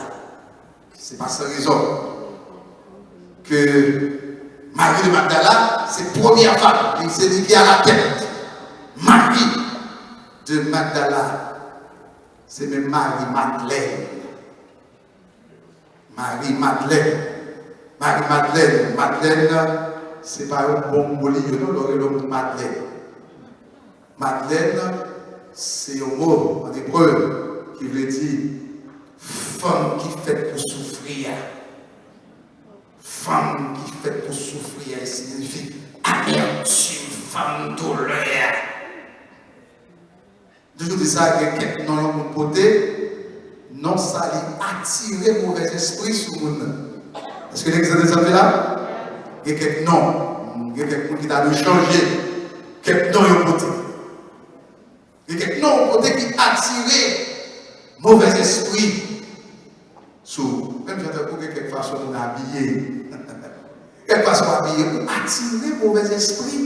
Se pa san rezon ke Mari de Magdala se premyè fanm, e se li ki alatèt. Mari de Magdala, se menm Mari Madlèn. Mari Madlèn. Mari Madlèn. Madlèn, se pa yon bon mo li ye non, lè w rele yon moun Madlèn. Madlèn, se yon mo an ebre ki vle di fanm ki fèt pou soufri a. Fanm ki fèt pou soufri a, e siyifi amètim, fanm doulè a. Toujou di sa, gen kèk non yon moun pote, non sa li atire movèzespri sou moun nan. Èske legliz la desann la? Gen kèk non, gen kèk moun ki ta dwe chanje. Kèk non yo pote. Gen kèk non yo pote ki atire movèzespri sou ou. Menm jan tankou gen kèk fason moun abiye. Kèk fason w abiye, ou atire movèzespri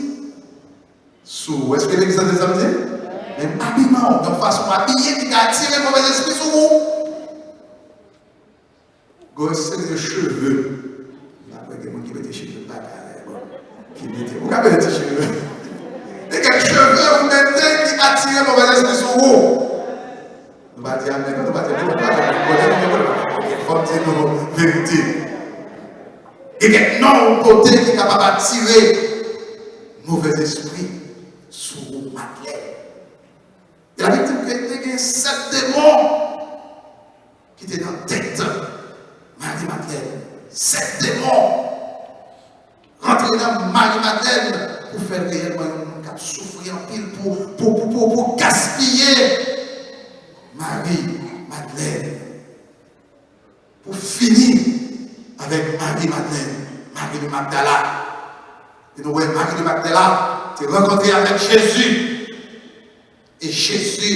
sou ou. Èske legliz la tande sa m di? Menm abiman w, yon fason w abiye ki ka atire movèzespri sou ou. Gon seri de cheve. M pa kwè gen moun ki mete cheve bagay, bon, ki mete, ou ka mete ti cheve. Gen kèk cheve ou mete ki atire movèzespri sou ou. Nou pa di amèn, non, nou pa di amèn, nou pa di amèn, nou pa di amèn. Fò m di nou verite. Gen kèk non ou pote ki kapab atire movèzespri sou ou, Madlèn. E Labib di ke te gen sèt demon ki te nan tèt Mari Madlèn. Sèt demon rantre nan Mari Madlèn pou fè l reyèlman yon moun k ap soufri anpil, pou, pou, pou, pou, pou gaspiye Mari Madlèn, pou fini avèk Mari Madlèn, Mari de Magdala. E nou wè Mari de Magdala te rankontre avèk Jezi. E Jezi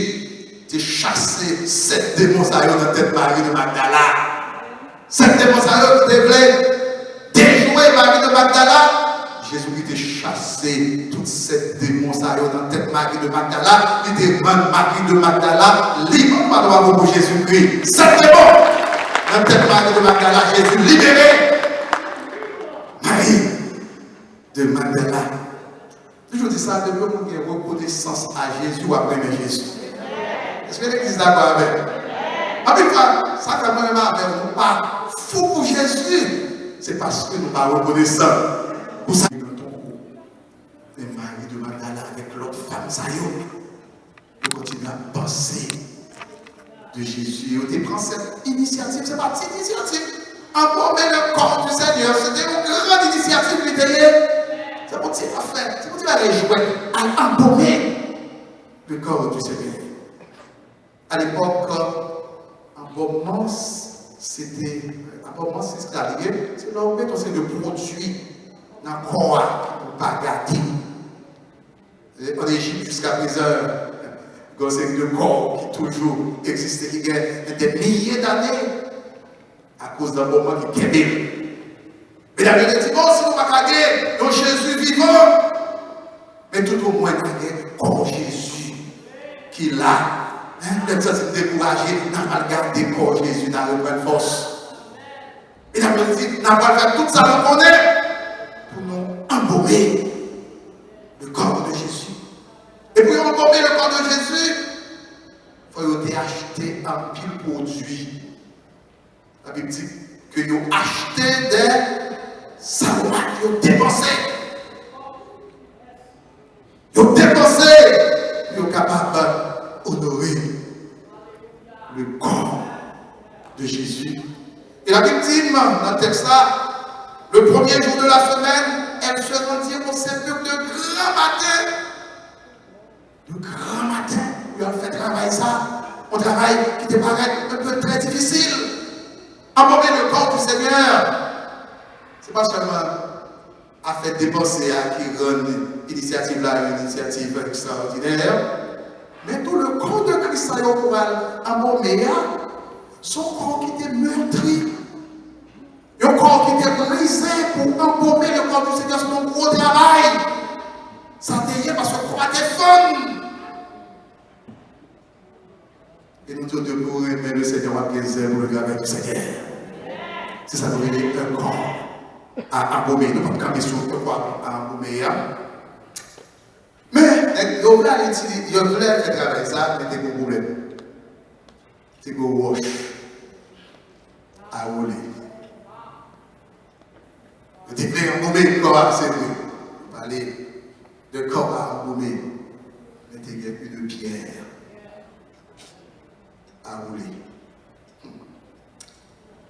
te chase sèt demon sa yo nan tèt Mari de Magdala. Sèt demon sa yo ki te vle dejwe Mari de Magdala, Jezikri te chase tout sèt demon sa yo nan tèt Mari de Magdala. Li te rann Mari de Magdala lib. Ann bat bravo pou Jezikri. Sèt demon nan tèt Mari de Magdala, Jezi libere Mari de Magdala. Toujou di sa, depi yon moun gen rekonesans a Jezi, w ap renmen Jezi. Èske legliz dakò avè m? Anpil fwa, sa fè mwen menm avè w, nou pa fou pou Jezi. Se paske nou pa rekonesan pou sa. Men Mari de Magdala avèk lòt fanm sa yo, yo kontinye ap panse de Jezi. Yo te pran sèt inisyativ, se pa ti inisyativ. Embaumer le corps du Seigneur, se te yon gran inisyativ li te ye. Se pa ti afè, se pa ti bagay jwèt. Al embaumer le corps du Seigneur. À l'époque, embaument, se te, embaument, se sa li ye, se lè w mete yon seri de pwodui nan kò a ki pou pa gate. An Ejip, jiska prezan, gen yon seri de kò ki toujou egziste, ki gen dè milye dane, akoz nan moman ki kenbe l. Medam yo te di, bon, si nou pa ka gen yon Jezi vivan, men tout omwen n a gen kò Jezi ki la. Lè n santi n dekouraje, n a pral gade kò Jezi, n a reprann fòs. Medam yo di, n a pral fè tout sa nou konnen pou nou anbome le corps de Jésus. E pou yo anbome le corps de Jésus, fò yo te achte anpil pwodui. Labib di ke yo achte de aromat, yo depanse. Yo depanse pou yo kapab onore le corps de Jésus. E Labib di m nan tèks la, le premier jour de la semaine, elles se rendirent au sépulcre de grand matin. De gran maten, pou yo al fè travay sa, yon travay ki te parèt un peu très difficile. Anbome le corps du Seigneur, se pa sèlman afè depanse a ki rann inisyativ la yon inisyativ ekstraòdinè, men tou le corps de Christ sa yo pou al anbome a, se yon kò ki te meurtri. Yon kò ki te brize pou anbome le corps du Seigneur, se yon gwo travay. Sa te ye paske kò a te fann. E nou di w depi w renmen le Seignèr, w ap gen zèl pou le travay du Seignèr. Se sa nou rele un corps à anbome. Nou p ap kanpe sou un corps à anbome a. Men, nèg yo vle al itilize, yo vle fè travay sa, men te gen pwoblèm. Te gen wòch a woule. Yo te vle anbome kò a, se vre. Yo pale de corps à embaumer. Men te gen une pierre à rouler.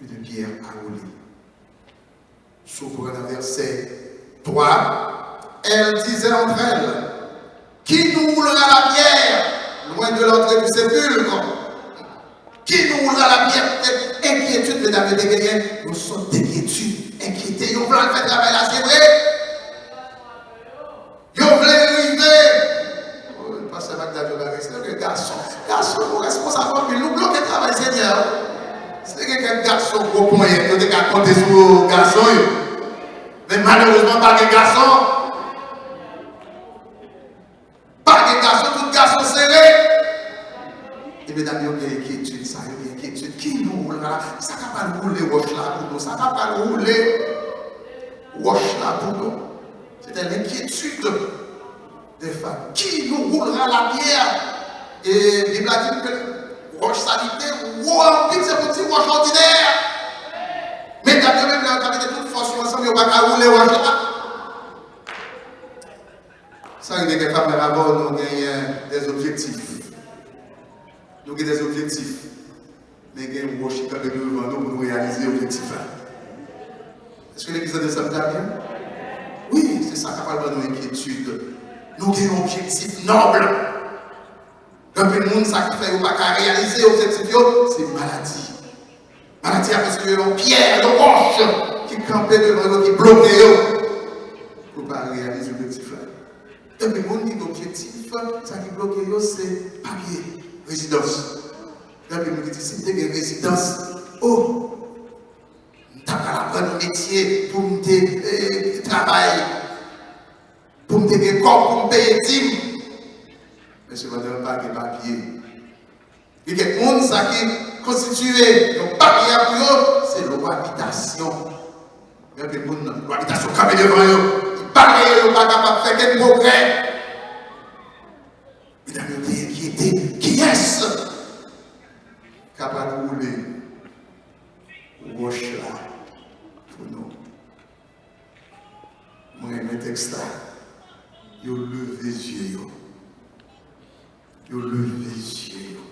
Une pierre à rouler. Si w pran nan vèsè twa, elles disaient entre elles, qui nous roulera la pierre loin de l'entrée du sépulcre? Qui nous roulera la pierre? Enkyetid medam yo te genyen, yon sòt de enkyetid, enkyete yo, vle al fè travay la, se vre. Yo vle rive. Oh, pastè Magda di yon bagay, se yon gason. Gason, nou responsab anpil. Nou bloke travay Senyè a. Si te gen kèk gason gwo ponyèt, yo te ka konte sou gason yo. Men malerezman, pa gen gason. Pa gen gason, tout gason sere. E medam yo gen enkyetid sa, yo gen enkyetid. Ki nou woule la? Sa ka pral woule wòch la pou nou? Sa ka pral woule wòch la pou nou? C'était l'inquiétude des femmes. Qui nous roulera la pierre? E Bib la di nou ke wòch sa li te wo anpil, se pou ti wòch òdinè. Medam yo menm lè yo ka mete tout fòs yo ansanm, yo pa ka woule wòch la. Sa rive kèk fwa menm avè w, nou genyen des objectifs. Nou gen des objectifs. Men gen wòch ki kanpe devan nou pou nou reyalize objektif la. Èske legliz tande sa m di a byen? Wi, se sa k ap pral ban nou enkyetid. Nou gen yon objektif nòb. Gen anpil moun, sa ki fè yo pa ka reyalize objektif yo, se maladi. Maladi a konstitye yon pyè, yon wòch ki kanpe devan yo, ki bloke yo pou pa reyalize objektif la. Gen anpil moun ki gen objektif, sa ki bloke yo, se papye, rezidans. Gen anpil moun ki di, "Si m te gen rezidans, o, m ta pral aprann yon metye pou m te, eh, travay, pou m te gen kòb, pou m peye dim." Men sepandan, yo pa gen papye. Gen kèk moun, sa ki konstitye yon baryè pou yo, se lwa abitasyon. Gen anpil moun, lwa abitasyon kanpe devan yo, li bare yo, yo pa kapab fè kenn pwogrè. Medam yo te enkyete, kiyès k ap pral woule wòch la pou nou? Mwen renmen tèks la. Yo leve zye yo. Yo leve zye yo.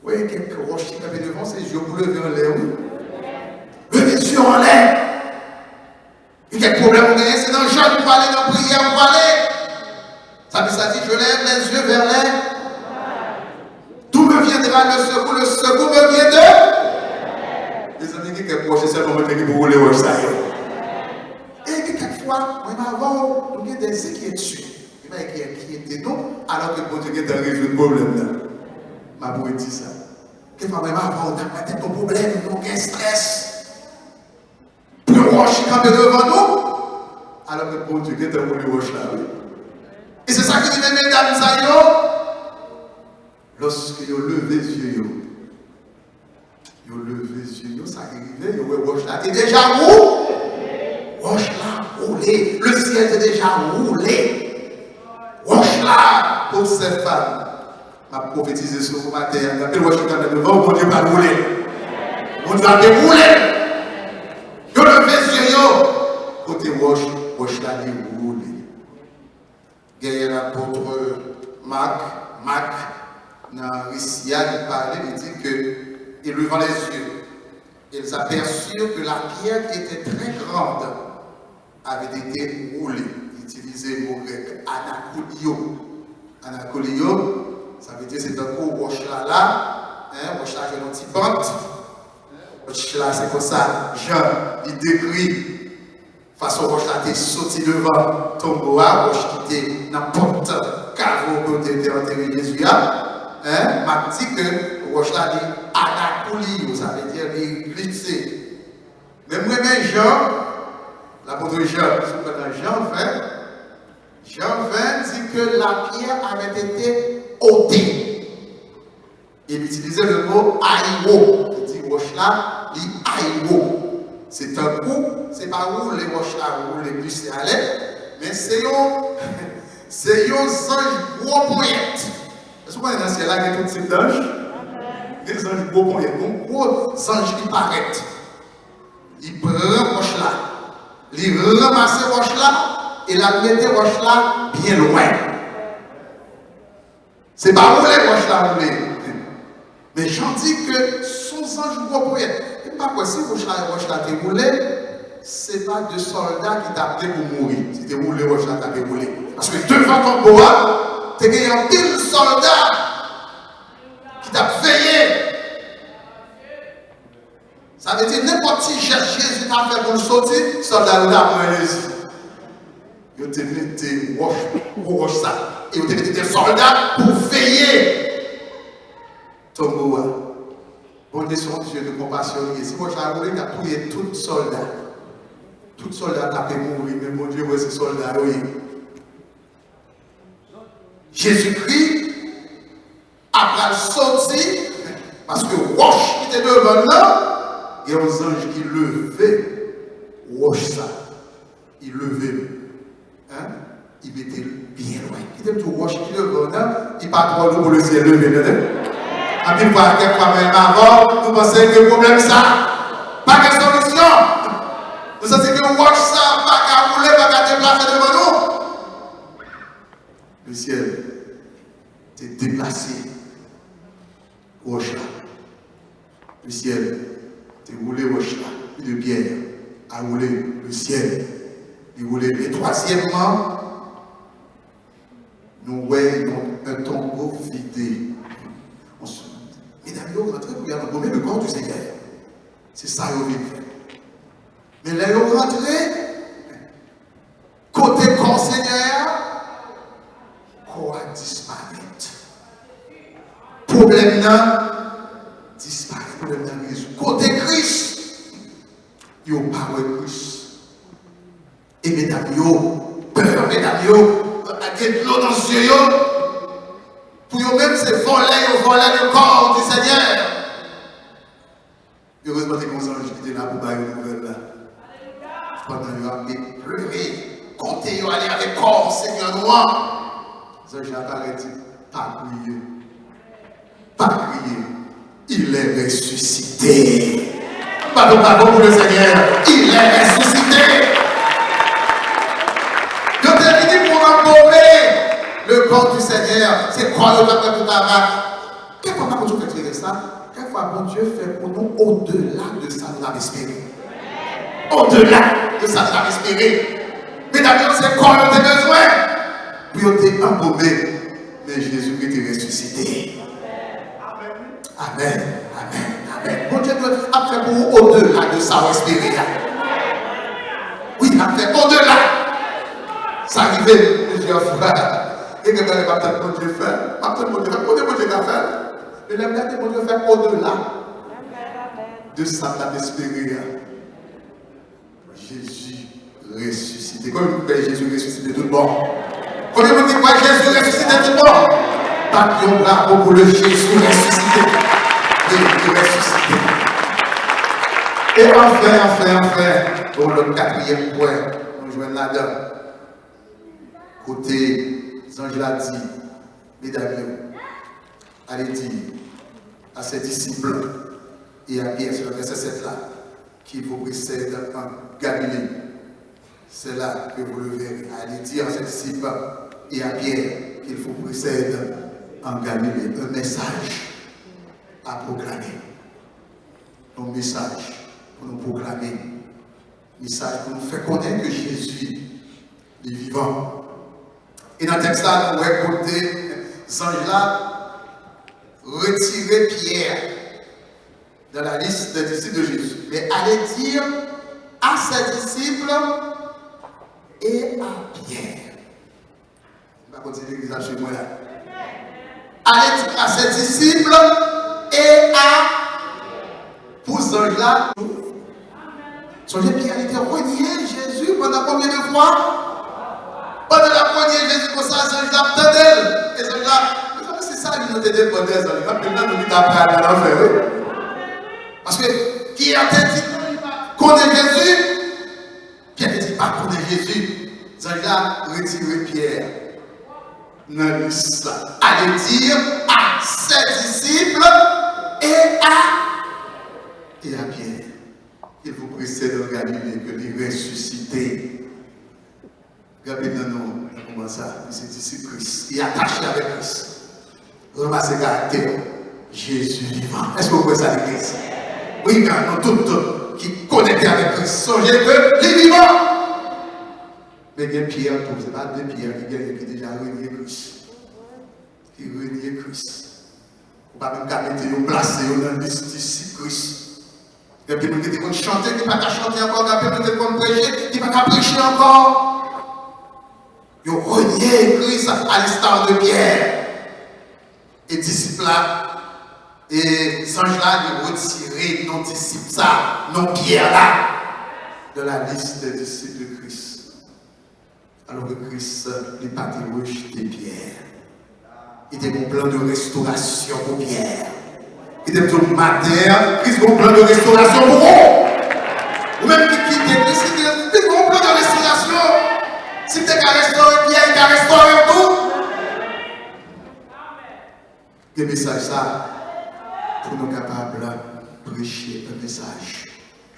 Ou wè, kèk wòch ki kanpe devan, se zye w pou leve anlè, wi. Leve zye w anlè. Gen kèk pwoblèm ou genyen, se nan jèn ou prale, nan priyè ou prale. Sa Bib la di, "Je lève les yeux vers les... D'où me viendra le secours? Le secours me vient de..." Mezanmi, gen kèk wòch, se sèlman mwen ki pou woule wòch sa yo. E gen kèk fwa, mwen avè w, nou gen des inquiétudes. Gen bagay ki enkyete nou, alò ke Bondye gentan rezoud pwoblèm nan. M ap redi sa. Gen fwa menm avan w t ap nan tèt yon pwoblèm, nou gen estrès. Pou yon wòch ki kanpe devan nou, alò ke Bondye gentan woule wòch la, wi. E se sa ki rive medam sa yo. Lòske yo leve zye yo, Yo leve zye yo, sa ki rive, yo wè wòch la te deja wou-, wòch la woule. Le ciel te deja woule. Wòch la, pou sè fanm. M ap pwofetize sou ou maten an, gen anpil wòch ki kanpe devan w, Bondye pral woule. Bondye ap dewoule. Yo leve zye yo. Kote wòch, wòch la li woule. Genyen lapot Mak, Mak, nan resi a, li pale, li di ke, et levant les yeux, ils aperçurent que la pierre qui était très grande avait été roulée. Li itilize mo grèk anakoulio. Anakoulio, sa vle di se tankou wòch la la, en, wòch la jwenn yon ti pant. Wòch la, se konsa Jan li dekri fason wòch la te soti devan tonbo a, wòch ki te nan pòt kavo kote yo te antere Jezi a, en, Mak di ke wòch la li anakouli yo, sa vle di li glise. Men m renmen Jan, lapot Jan, si w pran nan Jan ven, Jan ven di ke la pierre avait été ôtée. E li itilize le mo ayiwo. Li di wòch la, li ayiwo. Se tankou, se pa woule wòch la, woule glise ale, men se yon, se yon zanj gwo ponyèt. Èske w konnen nan syèl la gen tout tip zanj? Gen zanj gwo ponyèt, gon gwo zanj ki parèt. Li pran wòch la, li ranmase wòch la, e l al mete wòch la byen lwen. Se pa woule wòch la woule. Men Jan di ke s on zanj gwo ponyèt. E m pa kwè si wòch la, wòch la te woule, se pa de sòlda ki t ap gen pou mouri. Si te woule, wòch la ta deboule. Paske devan tonbo a, te gen anpil sòlda ki t ap veye. Sa vle di, nenpòt ti jès Jezi ta fè pou l soti, sòlda yo ta pran Jezi. Yo te mete wòch, gwo wòch sa. E yo te mete de sòlda pou veye tonbo a. Bondye se yon Dye de konpasyon li ye. Si wòch la woule, li t ap touye tout sòlda. Tout sòlda t ape mouri, men Bondye wè se sòlda yo ye. Jezikri ap pral soti, paske wòch ki te devan l lan, gen yon zanj ki leve wòch sa. Li leve l. Hein? Li mete l byen lwen. Kite m di w, wòch ki devan w nan, li pa twò lou pou lesyèl leve, tande. Anpil fwa, kèk fwa, menm avè w, nou panse ke pwoblèm sa pa gen solisyon. Nou santi ke wòch sa pa ka woule, pa ka deplase devan nou. Lesyèl te deplase wòch la. Lesyèl te woule wòch la. Pi de pyè a woule lesyèl. Li woule. E twazyèmman, nou wè yon, un tombeau vidé. Medam yo rantre pou y al anbome le corps du Seigneur. Se sa yo vin fè. Men lè yo rantre, kote kò Senyè a, kò a disparèt. Pwoblèm nan disparèt, pwoblèm nan rezoud. Kote Kris? Yo pa wè Kris. E medam yo pè, medam yo gen dlo nan zye yo. Pou yo menm, se vòlè yo vòlè le corps du Seigneur. Erezman, te gen yon zanj ki te la pou ba yo nouvèl la. Pandan yo ap plere, kote yo ale avèk kò Senyè nou an? Zanj la parèt, di, pa kriye. Pa kriye. Il est ressuscité. Bat yon bravo pou le Seigneur. Il est ressuscité. Yo te vini pou anbome le corps du Seigneur. Se kò yo t ap fè tout travay. Kèk fwa, pa Bondye fè eksperyans sa. Kèk fwa, Bondye fè pou nou odela de sa nou t ap espere. Odela de sa nou t ap espere. Medam yo, se kò yo te bezwen pou yo te anbome. Men Jezi ki te resisite. Amèn, amèn, amèn. Bondye ap fè pou ou odela de sa w espere a. Wi, l ap fè odela. Sa rive plizyè fwa. Gen de bagay m ap tann Bondye fè. M ap tann Bondye fè. Kote Bondye ka fè l? Men lè m gade Bondye fè odela de sa m t ap espere a. Jezi resisite. Konbyen moun ki kwè Jezi resisite tout bon? Konbyen moun ki kwè Jezi resisite tout bon? Bat yon bravo pou le Jezi resisite. Wi, li resisite. E anfen, anfen, anfen, yon lòt katriyèm pwen nou jwenn ladan. Kote zanj la di medam yo, allez dire à ses disciples et à Pierre, se nan vèsè sèt la, qu'il vous précède en Galilée. C'est là que vous le verrez. Allez dire à ses disciples et à Pierre qu'il vous précède en Galilée. Un message à proclamer. Un message pour nous proclamer. Mesaj pou nou fè konnen ke Jezi, li vivan. E nan tèks la, nou wè kote zanj la retire Pyè dans la liste des disciples de Jésus. Mais allez dire à ses disciples et à Pierre. M pa konn si legliz ap swiv mwen la. Allez dire à ses disciples et à, pou zanj la. Sonje Pyè, li te renye Jezi pandan konbyen de fwa? Pandan l ap renye Jezi konsa, zanj la ap tande l. E zanj la, mezanmi, si sa li nou te depann de zanj la, anpil nan nou li ta pral nan lanfè, wi. Paske Pyè te di zanj la konnen Jezi. Pyè te di pa konnen Jezi. Zanj la retire Pyè nan lis la. Allez dire à ses disciples et à, et à Pierre qu'il vous précède en Galilée, que li resisite. Gen anpil nan nou nan moman sa, li se disip Kris, li atache avèk Kris. Ranmase karaktè. Jezi vivan. Èske w kwè sa, legliz? Wi, men nou tout, tout ki konekte avèk Kris, sonje ke li vivan. Men gen Pyè tou, se pa de Pyè ki genyen ki deja renye Kris. Ki renye Kris. Ou pa menm ka mete yo, plase yo nan lis disip Kris. Gen anpil moun ki te konn chante, ki pa ka chante ankò. Gen anpil moun ki te konn preche, ki pa ka preche ankò. Yo renye Kris, à l'instar de Pierre. E disip la, e zanj la, li retire non disip sa, non Pyè la. dans la liste des disciples de Christ. Alò ke Kris, li pa te rejte Pyè. Li te gen yon plan de restorasyon pou Pyè. Li te di w maten an, Kris gen yon plan de restorasyon pou ou. Ou menm ki kite Kris, li te, li gen yon plan de restorasyon. Si l te ka restore Pyè, li ka restore w tou. Gen mesaj sa pou nou kapab preche yon mesaj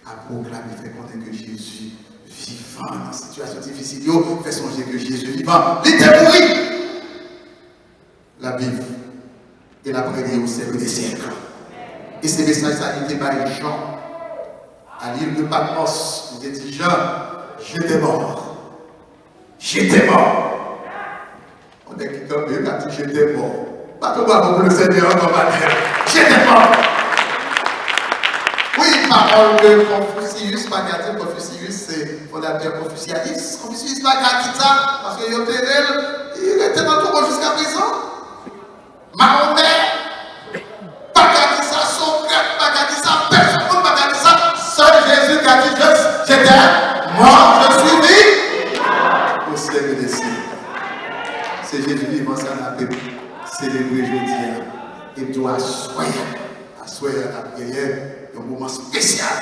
a pwoklame, fè konnen ke Jezi vivan nan sitiyasyon difisil yo, fè sonje ke Jezi vivan, li te mouri, l ap viv, e l ap règne au siècle des siècles. E se mesaj sa li te bay Jan a l'île de Patmos, li te di, Jan, je t'ai mort. J'étais mort. On nèg ki kanpe, yo ka di, j'étais mort. Bat yon bravo pou le Seigneur ankò maten. J'étais mort. Wi, pawòl ke Konfisiyis pa ka di, Konfisiyis se fondatè konfisyanis. Konfisiyis pa ka di sa, paske yo te rele, li rete nan towo jiska prezan. Mahomè pa ka di sa, Socrate pa ka di sa, pèsonn moun pa ka di sa. Sèl Jezi ka di, je, j'étais mort, je suis vivant au siècle des siècles. Se Jezi vivan sa n ap selebre jodi a. E m di w aswè a, aswè a n ap genyen yon moman espesyal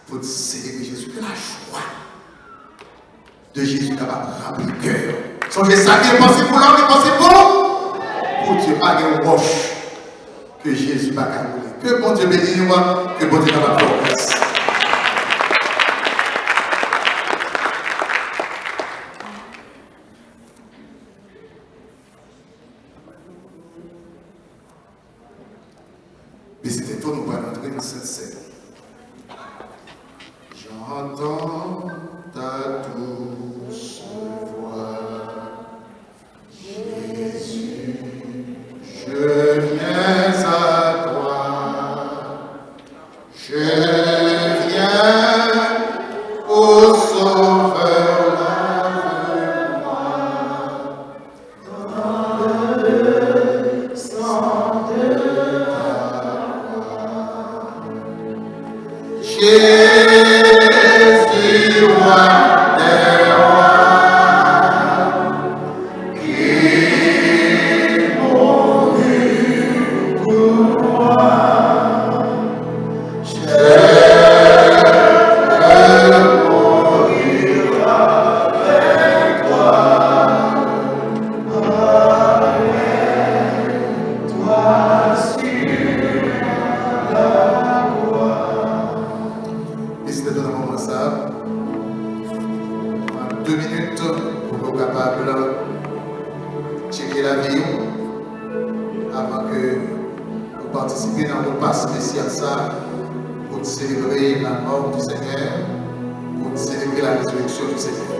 pou n selebre Jezi. Ke lajwa de Jezi kapab ranpli kè yo. Sonje, sa ki enposib pou lòm, li posib pou, pou Dye. Pa gen wòch ke Jezi pa ka woule. Ke Bondye beni w, ke Bondye kapab fè w gras. Vizite tou, nou pral antre nan Sent Sèn. J'entends ta douce voix. Jésus, je viens à toi. Je viens, ô Sauveur, lave-moi. Jésus, roi des rois, qui mourut pour moi, je veux mourir avec toi. Vizite tou nan moman sa. Pran de minit pou ke w kapab tcheke lavi w avan ke nou patisipe nan repa espesyal sa pou n selebre la mort du Seigneur, pou n selebre la résurrection du Seigneur.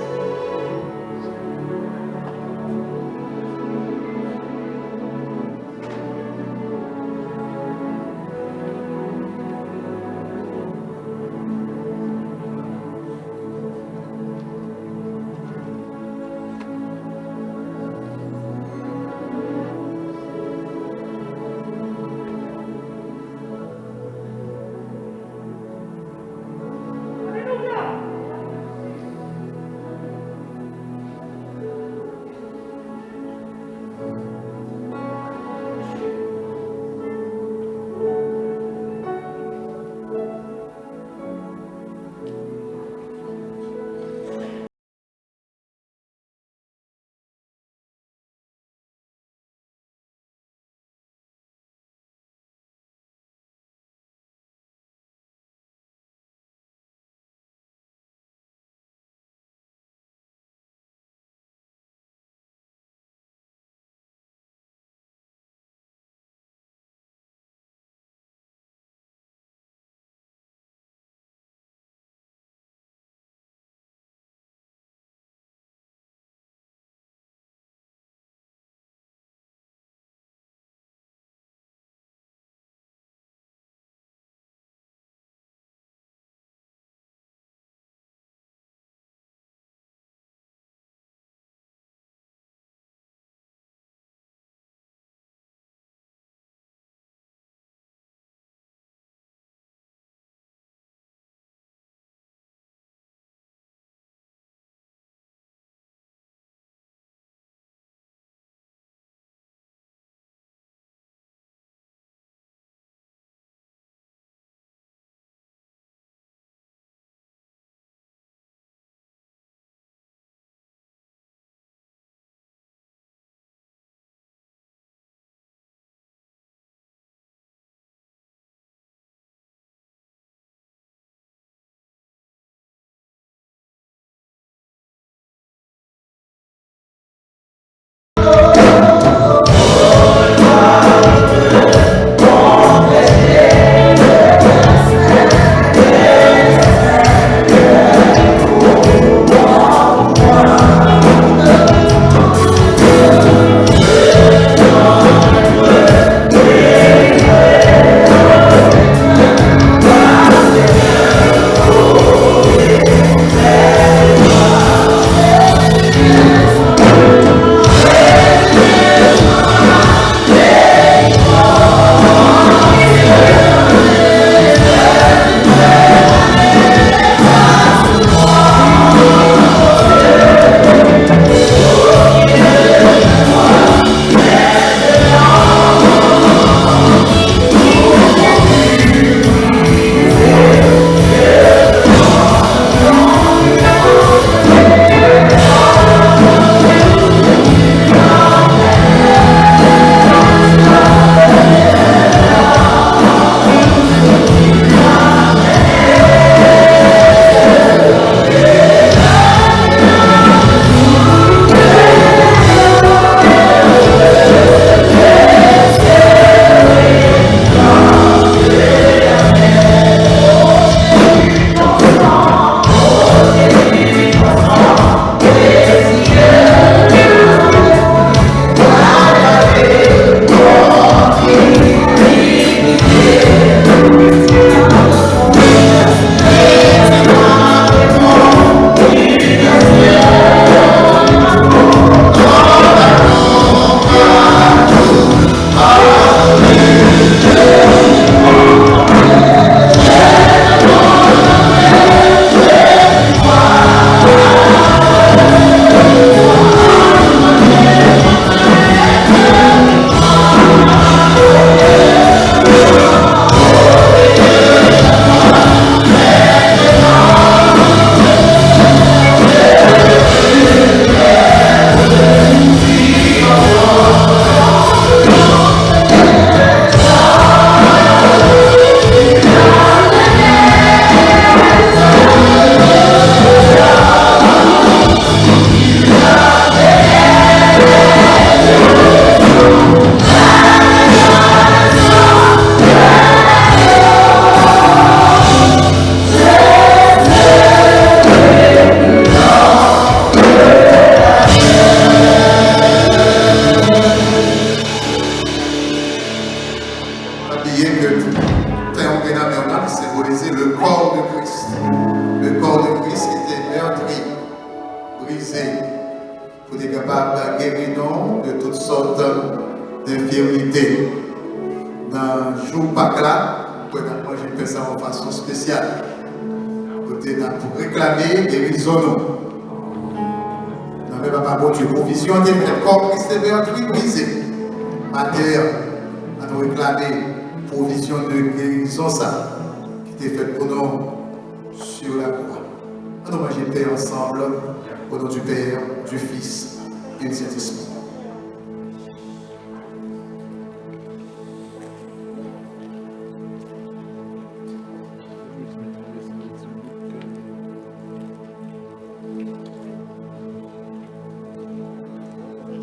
Brize, pou te kapab geri nou de tout sòt denfimite. Nan jou Pak la, nou kwè n ap manje pen sa yon fason espesyal, kote n ap reklame gerizon nou. Nan men Papa Bondye, pwovizyon an te fèt, kò Kris te pèdi brize. Maten an, ann nou reklame pwovizyon de gerizon sa ki te fèt pou nou sur la croix. Ann nou manje pen ansanm, au nom du Père, du Fils et du Saint-Esprit.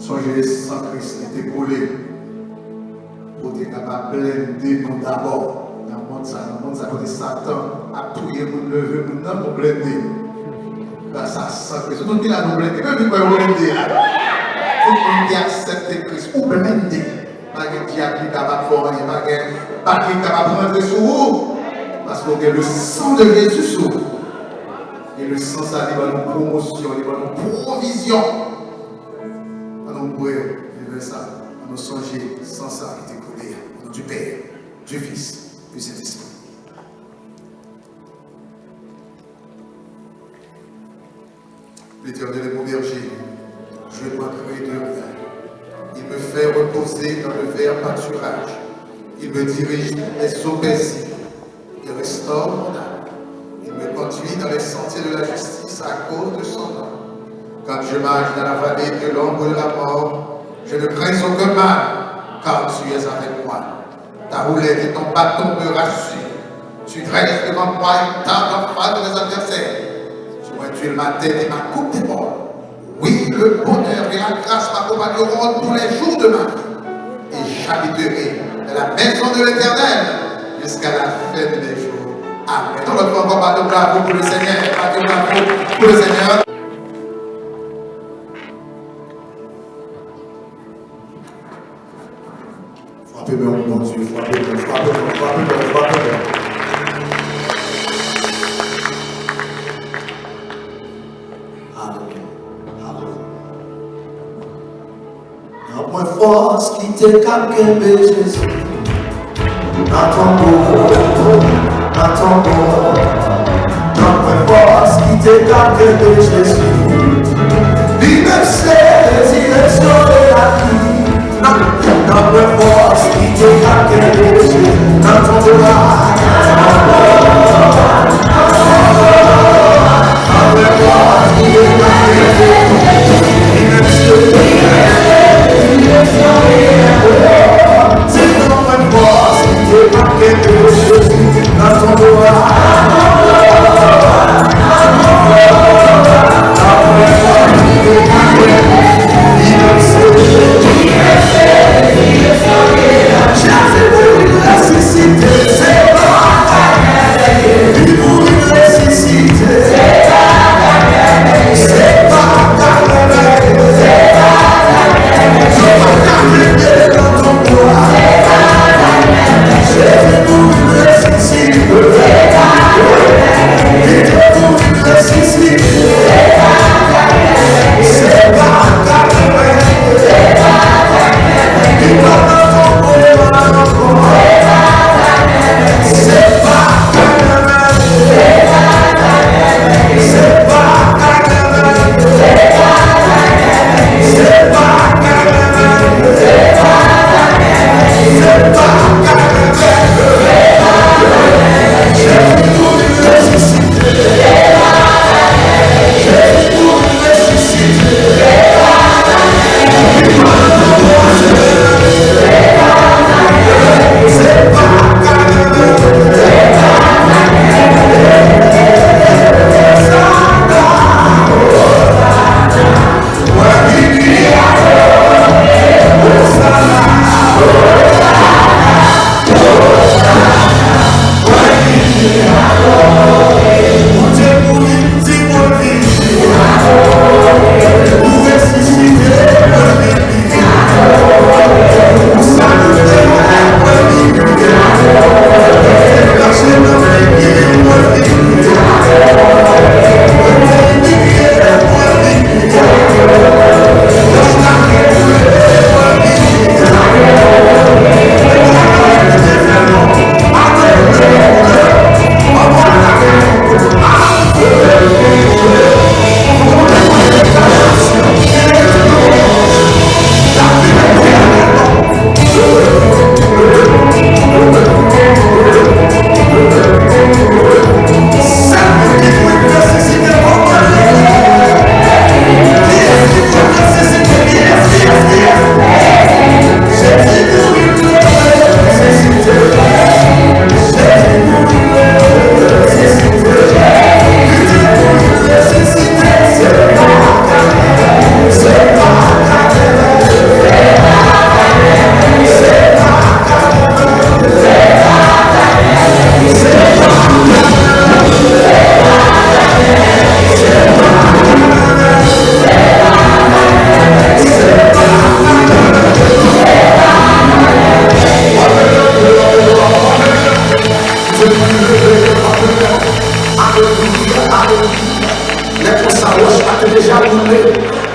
Sonje, san Kris li te koule pou te kapab blende nou dabò nan mond sa, nan mond sa kote Satan ap touye moun, leve moun nan pou blende. Gras a san Kris. Tout moun ki la nou blende. Menm li kwè yo blende la. Tout moun ki aksepte Kris, ou blende. Pa gen dyab ki kapab fè w anyen, pa gen bak ki kapab rantre sou ou. Paske w gen le sang de Jésus sou ou. E le san sa, li ban nou pwomosyon, li ban nou pwovizyon. Ann nou bwè vè sa, ann nou sonje san sa ki te koule a. Au nom du Père, du Fils, du Saint-Esprit. L'Éternel est mon berger, je ne manquerai de rien. Il me fait reposer dans de verts pâturages. Il me dirige vers les eaux paisibles. Il restaure mon âme. Il me conduit dans les sentiers de la justice à cause de son nom. Quand je marche dans la vallée de l'ombre de la mort, je ne crains aucun mal, car tu es avec moi. Ta houlette et ton bâton me rassurent. Tu dresses devant moi une table en face de mes adversaires. Tu untules ma tête et ma coupe déborde. Oui, le bonheur et la grâce m'accompagneront tous les jours de ma vie. Et j'habiterai dans la maison de l'Éternel jusqu'à la fin de mes jours. Amen. Yon lòt fwa ankò, bat yon bravo pou le Senyè. Bat yon bravo pou le Senyè. Frape men w pou Bondye, frape men, frape men, frape men, frape men. Alelouya, alelouya. Nan pwen fòs ki te kab kenbe Jezi. Nan tonbo, nan tonbo. Nan pwen fòs ki te kab kenbe Jezi. Li menm se rezireksyon e lavi. Nan, nan pwen fòs ki te kab kenbe Jezi. Nan tonbo a. Nan pwen fòs ki te kab kenbe Jezi. Li menm se rezireksyon e lavi.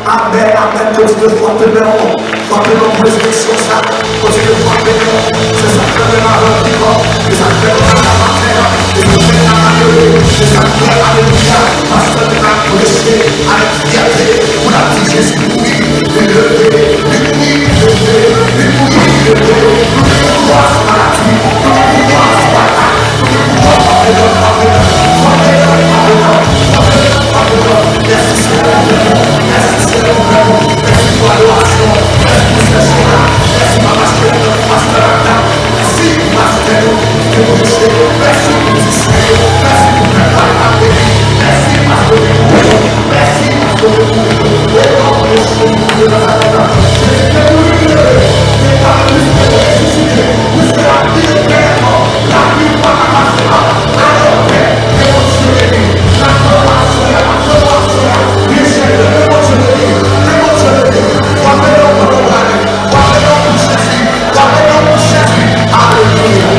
Amèn, amèn. Kontinye frape men w. Frape men w pou rezireksyon sa. Kontinye frape men w. Se sa k fè men avè w ki fò. Se sa k fè men avè w maten an. Se sa k fè men avè w. Se sa k fè, alelouya, pastè te ka preche avèk fyète pou l ap di Jezi mouri, li leve, li mouri, li leve, li mouri, li leve. Nou gen pouvwa sou maladi. Nou gen pouvwa sou atak. Nou gen pouvwa frape men w, frape men w, frape men w, frape men w, frape men w, frape men w. Mèsi, Senyè, pou fè bon. Mèsi, Senyè, pou fè bon. Mèsi pou adorasyon. Mèsi pou sèche la. Mèsi, papa, cheri, pastè Natan. Mèsi pou pastè nou ki preche. Mèsi pou disip yo. Mèsi pou pèp la k ap beni. Mèsi paske w te kouvri yo. Mèsi paske w te kouvri yo. O non de Jezi de Nazarèt. Jezi te mouri, li leve. Li pa plis ke resisite. Piske l ap viv etènèlman. Lavi pa ka pase mal. Ale an pè. Ke Bondye beni. N ap tann w aswè a, n ap tann w aswè a. Vin jwenn nou, ke Bondye beni. Ke Bondye beni. Frape men w pandan w prale. Frape men w pou Jezi. Frape men w pou Jezi. Alelouya.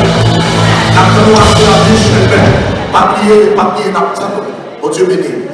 N ap tann w aswè a, vin jwenn nou. Pa bliye, pa bliye, n ap tann ou. Bondye beni.